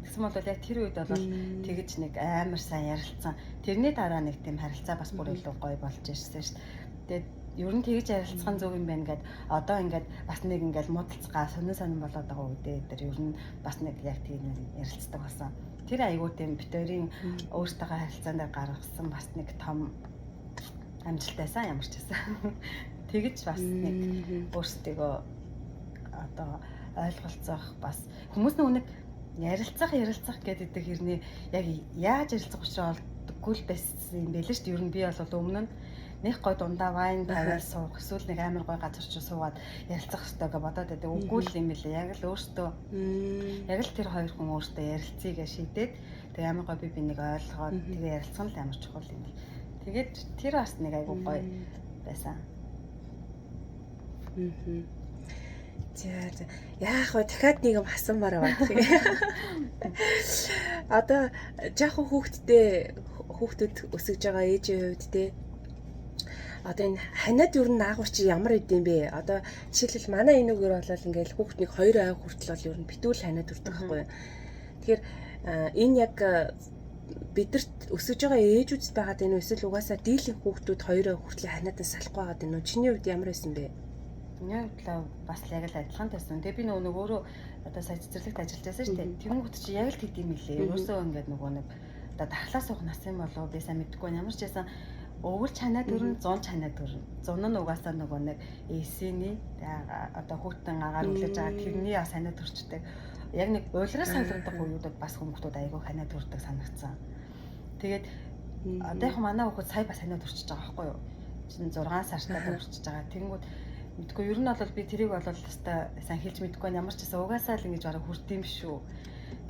Тэгсэн бол яг тэр үед бол тэгэж нэг амар сайн ярилцсан. Тэрний дараа нэг тийм харилцаа бас бүр илүү гоё болж ирсэн шүү дээ. Тэгээд ер нь тэгэж ярилцах нь зөв юм байна гэд одоо ингээд бас нэг ингээд муудалцгаа сонин сонин болоод байгаа үедээ тэр ер нь бас нэг яг тийм ярилцдаг болсон. Тэр айгуу тийм битэрийн өөртөөхөө харилцаанд гаргасан бас нэг том амжилтайсан ямар ч байсан. Тэгэж бас нэг өөрсдийгөө одоо ойлголцох бас хүмүүс нэг ярилцах гэдэг хэрний яг яаж ярилцах учраа олдоггүй л байсан юм байл шүү дээ. Ер нь би бол өмнө нь нэг гой дундаа вайн тавиал суух эсвэл нэг амар гой газар чи суугаад ярилцах хэрэгтэй гэж бодоод байдаг. Үгүй л юм билээ. Яг л өөртөө яг л тэр хоёр хүн өөртөө ярилцъя гэж шийдээд тэг амар гой би нэг ойлгоод тэгээ ярилцсан л амар чухал юм бэл. Тэгээд тэр бас нэг айгуу гоё байсан. За яах вэ? Дахиад нэг юм асуумаар байна. Одоо жаахан хүүхдүүд өсөж байгаа ээжийн хувьд те одоо энэ ханиад ер нь наагур чи ямар идэм бэ? Одоо жишээлбэл манай энэ үгээр болол ингээл хүүхднийг 2 ай хүртэл бол ер нь битүүл ханиад хүрдэг байхгүй юу? Тэгэхээр энэ яг бидэрт өсөж байгаа ээжүүдэд байгаад энэ эсвэл угаасаа дийлэнх хүүхдүүд 2 ай хүртэл ханиадаас салахгүй байгаад энэ үү? Чиний хувьд ямар байсан бэ? Миний хувьд л бас яг л адилхан байсан. Тэгээ би нөгөө өөрөө одоо сая цэцэрлэгт ажиллаж байсан шүү дээ. Тэнгүүт чи яг л тэгдэм билээ. Ерөөсөө ингээд нөгөө нэг одоо дархлаа суух нас юм болов би сайн мэдэхгүй байна. Ямар ч байсан өвөл чанаа төрн, зун чанаа төрн. Зун нь угаасаа нөгөө нэг эсэний одоо хүүтэн агаар үлээж байгаа тэрний бас ханаа төрчдөг. Яг нэг уйлраас солигдох үеүүдэд бас хүмүүстүүд айгүй ханаа төрдөг санагдсан. Тэгээд одоо яг манай хүүхэд сая бас ханаа төрчиж байгаа байхгүй юу? Чин 6 сартаа төрчиж байгаа. Тэнгүүд мэдгүй ер нь бол би тэрийг бол өстой сайн хэлж мэдэхгүй байна. Ямар ч гэсэн угаасаа л ингэж бараг хүрт юм шүү.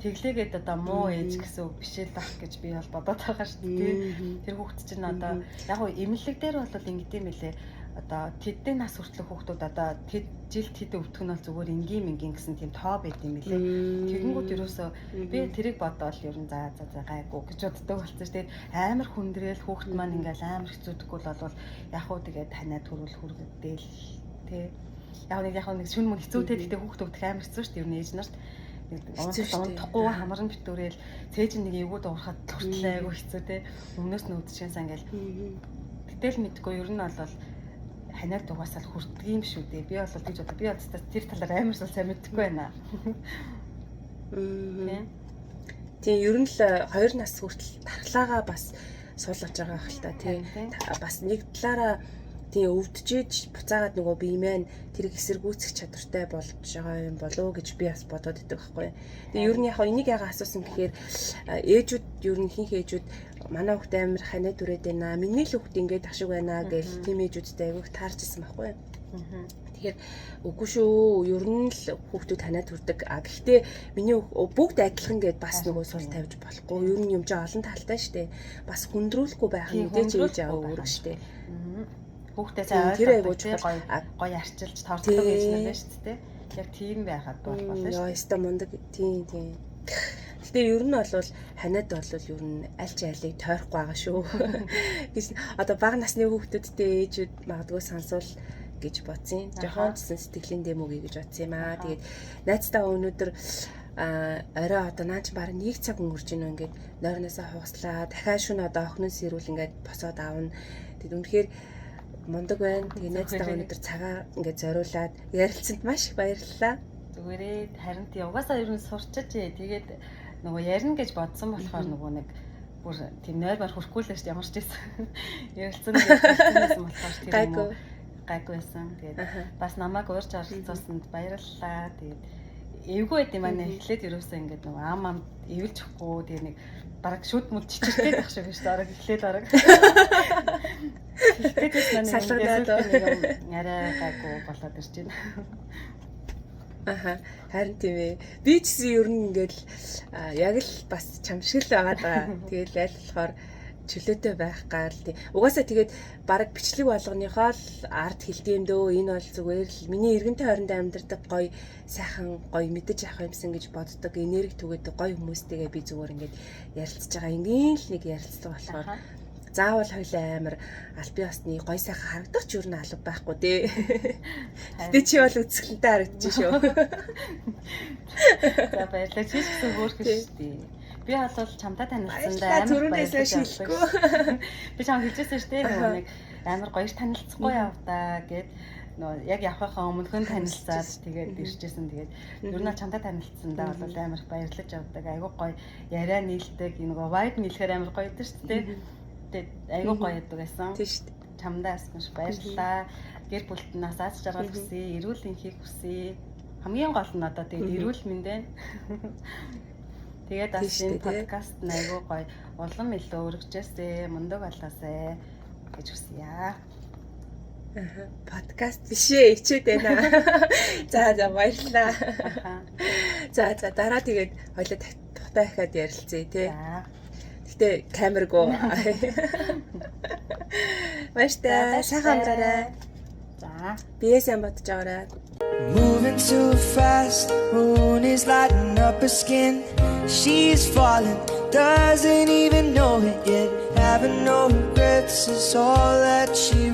Тэглээгээд одоо муу ээж гэсэн үг биш л байх гэж би бол бодоод байгаа шүү дээ. Тэр хүүхд чинь одоо яг гоо эмнэлэг дээр бол ингэдэм билээ. Одоо тэдний нас хүртэлх хүүхдүүд одоо тэд жил тэд өвдөх нь бол зүгээр энгийн мингийн гэсэн тийм тоо байд юм билээ. Тэгэнгүүт ерөөсөө би тэрийг бодоол ер нь за за за гайгүй гэж боддог болсон шүү дээ. Амар хүндрэл хүүхд маань ингээл амар хэцүүдэггүй л бол яг уу тэгээд танаа төрүүл хүргэдээл тий. Яг нэг шүн мөн хэцүүтэй гэхдээ хүүхд өвдөх амар хэцүү шүү дээ. Ер нь ээж нарт унтахгүй хамарн битүүрэл цээж нэг эвгүй дуурахад хүртэл айгүй хэцүү те. Өмнөөс нь өвдчихсэн ингээл. Гэтэл мэдгүй ер нь бол ханиад угаасаа л хүрдэг юм шүү дээ. Би бол тэгж бодоо. Би одоо тэр талаар амар сайн мэдэхгүй байна. Тийм ер нь л 2 нас хүртэл дархлаагаа бас суулгаж байгаа хэл та тий. Бас нэг талаараа Тийм, өвдөжиж буцаагаад нөгөө бие маань тэрийг эсэргүүцэх чадвартай болж байгаа юм болов уу гэж би бас бодоод идэг байхгүй. Тэгээ ер нь яг энийг яга асуусан гэхээр ээжүүд, ер нь ихэнх ээжүүд манай хүүхд амар ханиад түрээд байна. Миний л хүүхд ингээд ах шиг байна гэл тийм ээжүүдтэй айгүйх таарч ирсэн байхгүй. Тэгэхээр үгүй шүү. Ер нь л хүүхдүүд ханиад түрдэг. А гэхдээ миний бүгд адилхан гэд бас нөгөө сул тавьж болохгүй. Ер нь юм чи олон талтай штэ. Бас хүндрүүлэхгүй байх нь мэдээж ээж аав үүрэг штэ. Хүүхдээ сайн ойлгох, гоё гоё арчилж торцдог ээж нар байна шүү дээ. Яг тийм байхад болно шүү. Яа, өстой мундаг. Тийм, тийм. Гэтэ ер нь бол ханиад бол ер нь аль ч айлыг тойрохгүй байгаа шүү. Гэж одоо бага насны хүүхдүүдтэй ээжүүд магадгүй сонсвол гэж бодсон. Жохон ч гэсэн сэтгэлийн дэм үгүй гэж бодсон юм аа. Тэгээд найзтайгаа өнөөдөр орой одоо наа чи бараг 1 цаг өнгөрч гинөө, ингээд нойрноосоо хугаслаа. Дахиад шөнө одоо охин сэрүүл ингээд босоод аавна. Тэгэд үнэхээр мундаг байна. Тэгээ найзтайгаа өнөөдөр цагаа ингээд зориулаад ярилцсанд маш их баярлалаа. Зүгээрээ, харин тий, угаасаа ер нь сурчаж, тэгээд нөгөө ярина гэж бодсон болохоор нөгөө нэг бүр тийм нойр мар хүрхгүй л шүү дээ, ямар ч байсан. Ярилцсан гэсэн болохоор тийм үү, гайгүй байсан. Тэгээд бас намайг урьж оролцуулсанд баярлалаа. Тэгээд эвгүй байд юм аа, эхлээд ерөөсөө ингээд нөгөө ам ам эвэлж өгөхгүй, тэгээ нэг бараг шүд мүд чичиртэй байх шиг шүү дээ. Бараг эхлээд бараг. Тэгээд салгадаад нэг юм арай гайгүй болоод ирж байна. Аха, харин тийм ээ. Би ч гэсэн ер нь ингээл яг л бас чам шиг л байгаа даа. Тэгэл аль болохоор чөлөөтэй байх гал тий. Угаасаа тэгээд бараг бичлэг болгоныхоо л ард хэлдэм дөө. Энэ бол зүгээр л миний эргэн тойронд амьдардаг гоё сайхан гоё мэдэж авах юмсан гэж боддог, энерги түгээдэг гоё хүмүүстэйгээ би зүгээр ингээд ярилцж байгаа. Энгийн л нэг ярилцлага болохоор заавал хоёлаа амар албан ёсны гоё сайхан харагдах ч юу н алба байхгүй тий. Гэтэ чи бол үзэсгэлэнтэй харагдчих шүү. За, баярлалаа. Чи ч гэсэн хөөрхөн шүү дээ. Би бол чамтай танилцсандаа амар баярлаж шилэхгүй. Би чам хэлжсэн шүү дээ. Нөгөө нэг амар гоё танилцахгүй явдаа гэд, нөгөө яг явахынхаа өмнөхөн танилцаад тэгээд иржсэн. Тэгээд ер нь чамтай танилцсандаа бол амар их баярлаж явдаг. Айгуу гоё яриа нийлдэг. Нөгөө vibe нийлэхээр амар гоё байдаг шүү дээ. Тэгээд айгуу гоё яадаг байсан. Тийм шүү дээ. Чамдаа бас маш баярлалаа. Гэр бүлд нь аз жаргал хүсье, эрүүл энхийг хүсье. Хамгийн гол нь одоо тэгээд эрүүл мэнд байна. Тэгээд бас энэ подкаст нь айгуу гоё улам илүү өргөжөөсэй, мундаг болоосэй гэж хүсье. Аа. Подкаст биш ээ, ичээд байна. За за, баярлалаа. За за, дараа тэгээд хоёлаа тухтай дахиад ярилцъя тий. Гэтэ камергөө. Баяртай. Сайхан амраарай. За. Бие сайн бодож байгаарай. Moving too fast, moon is lighting up her skin. She's falling, doesn't even know it yet. Having no regrets is all that she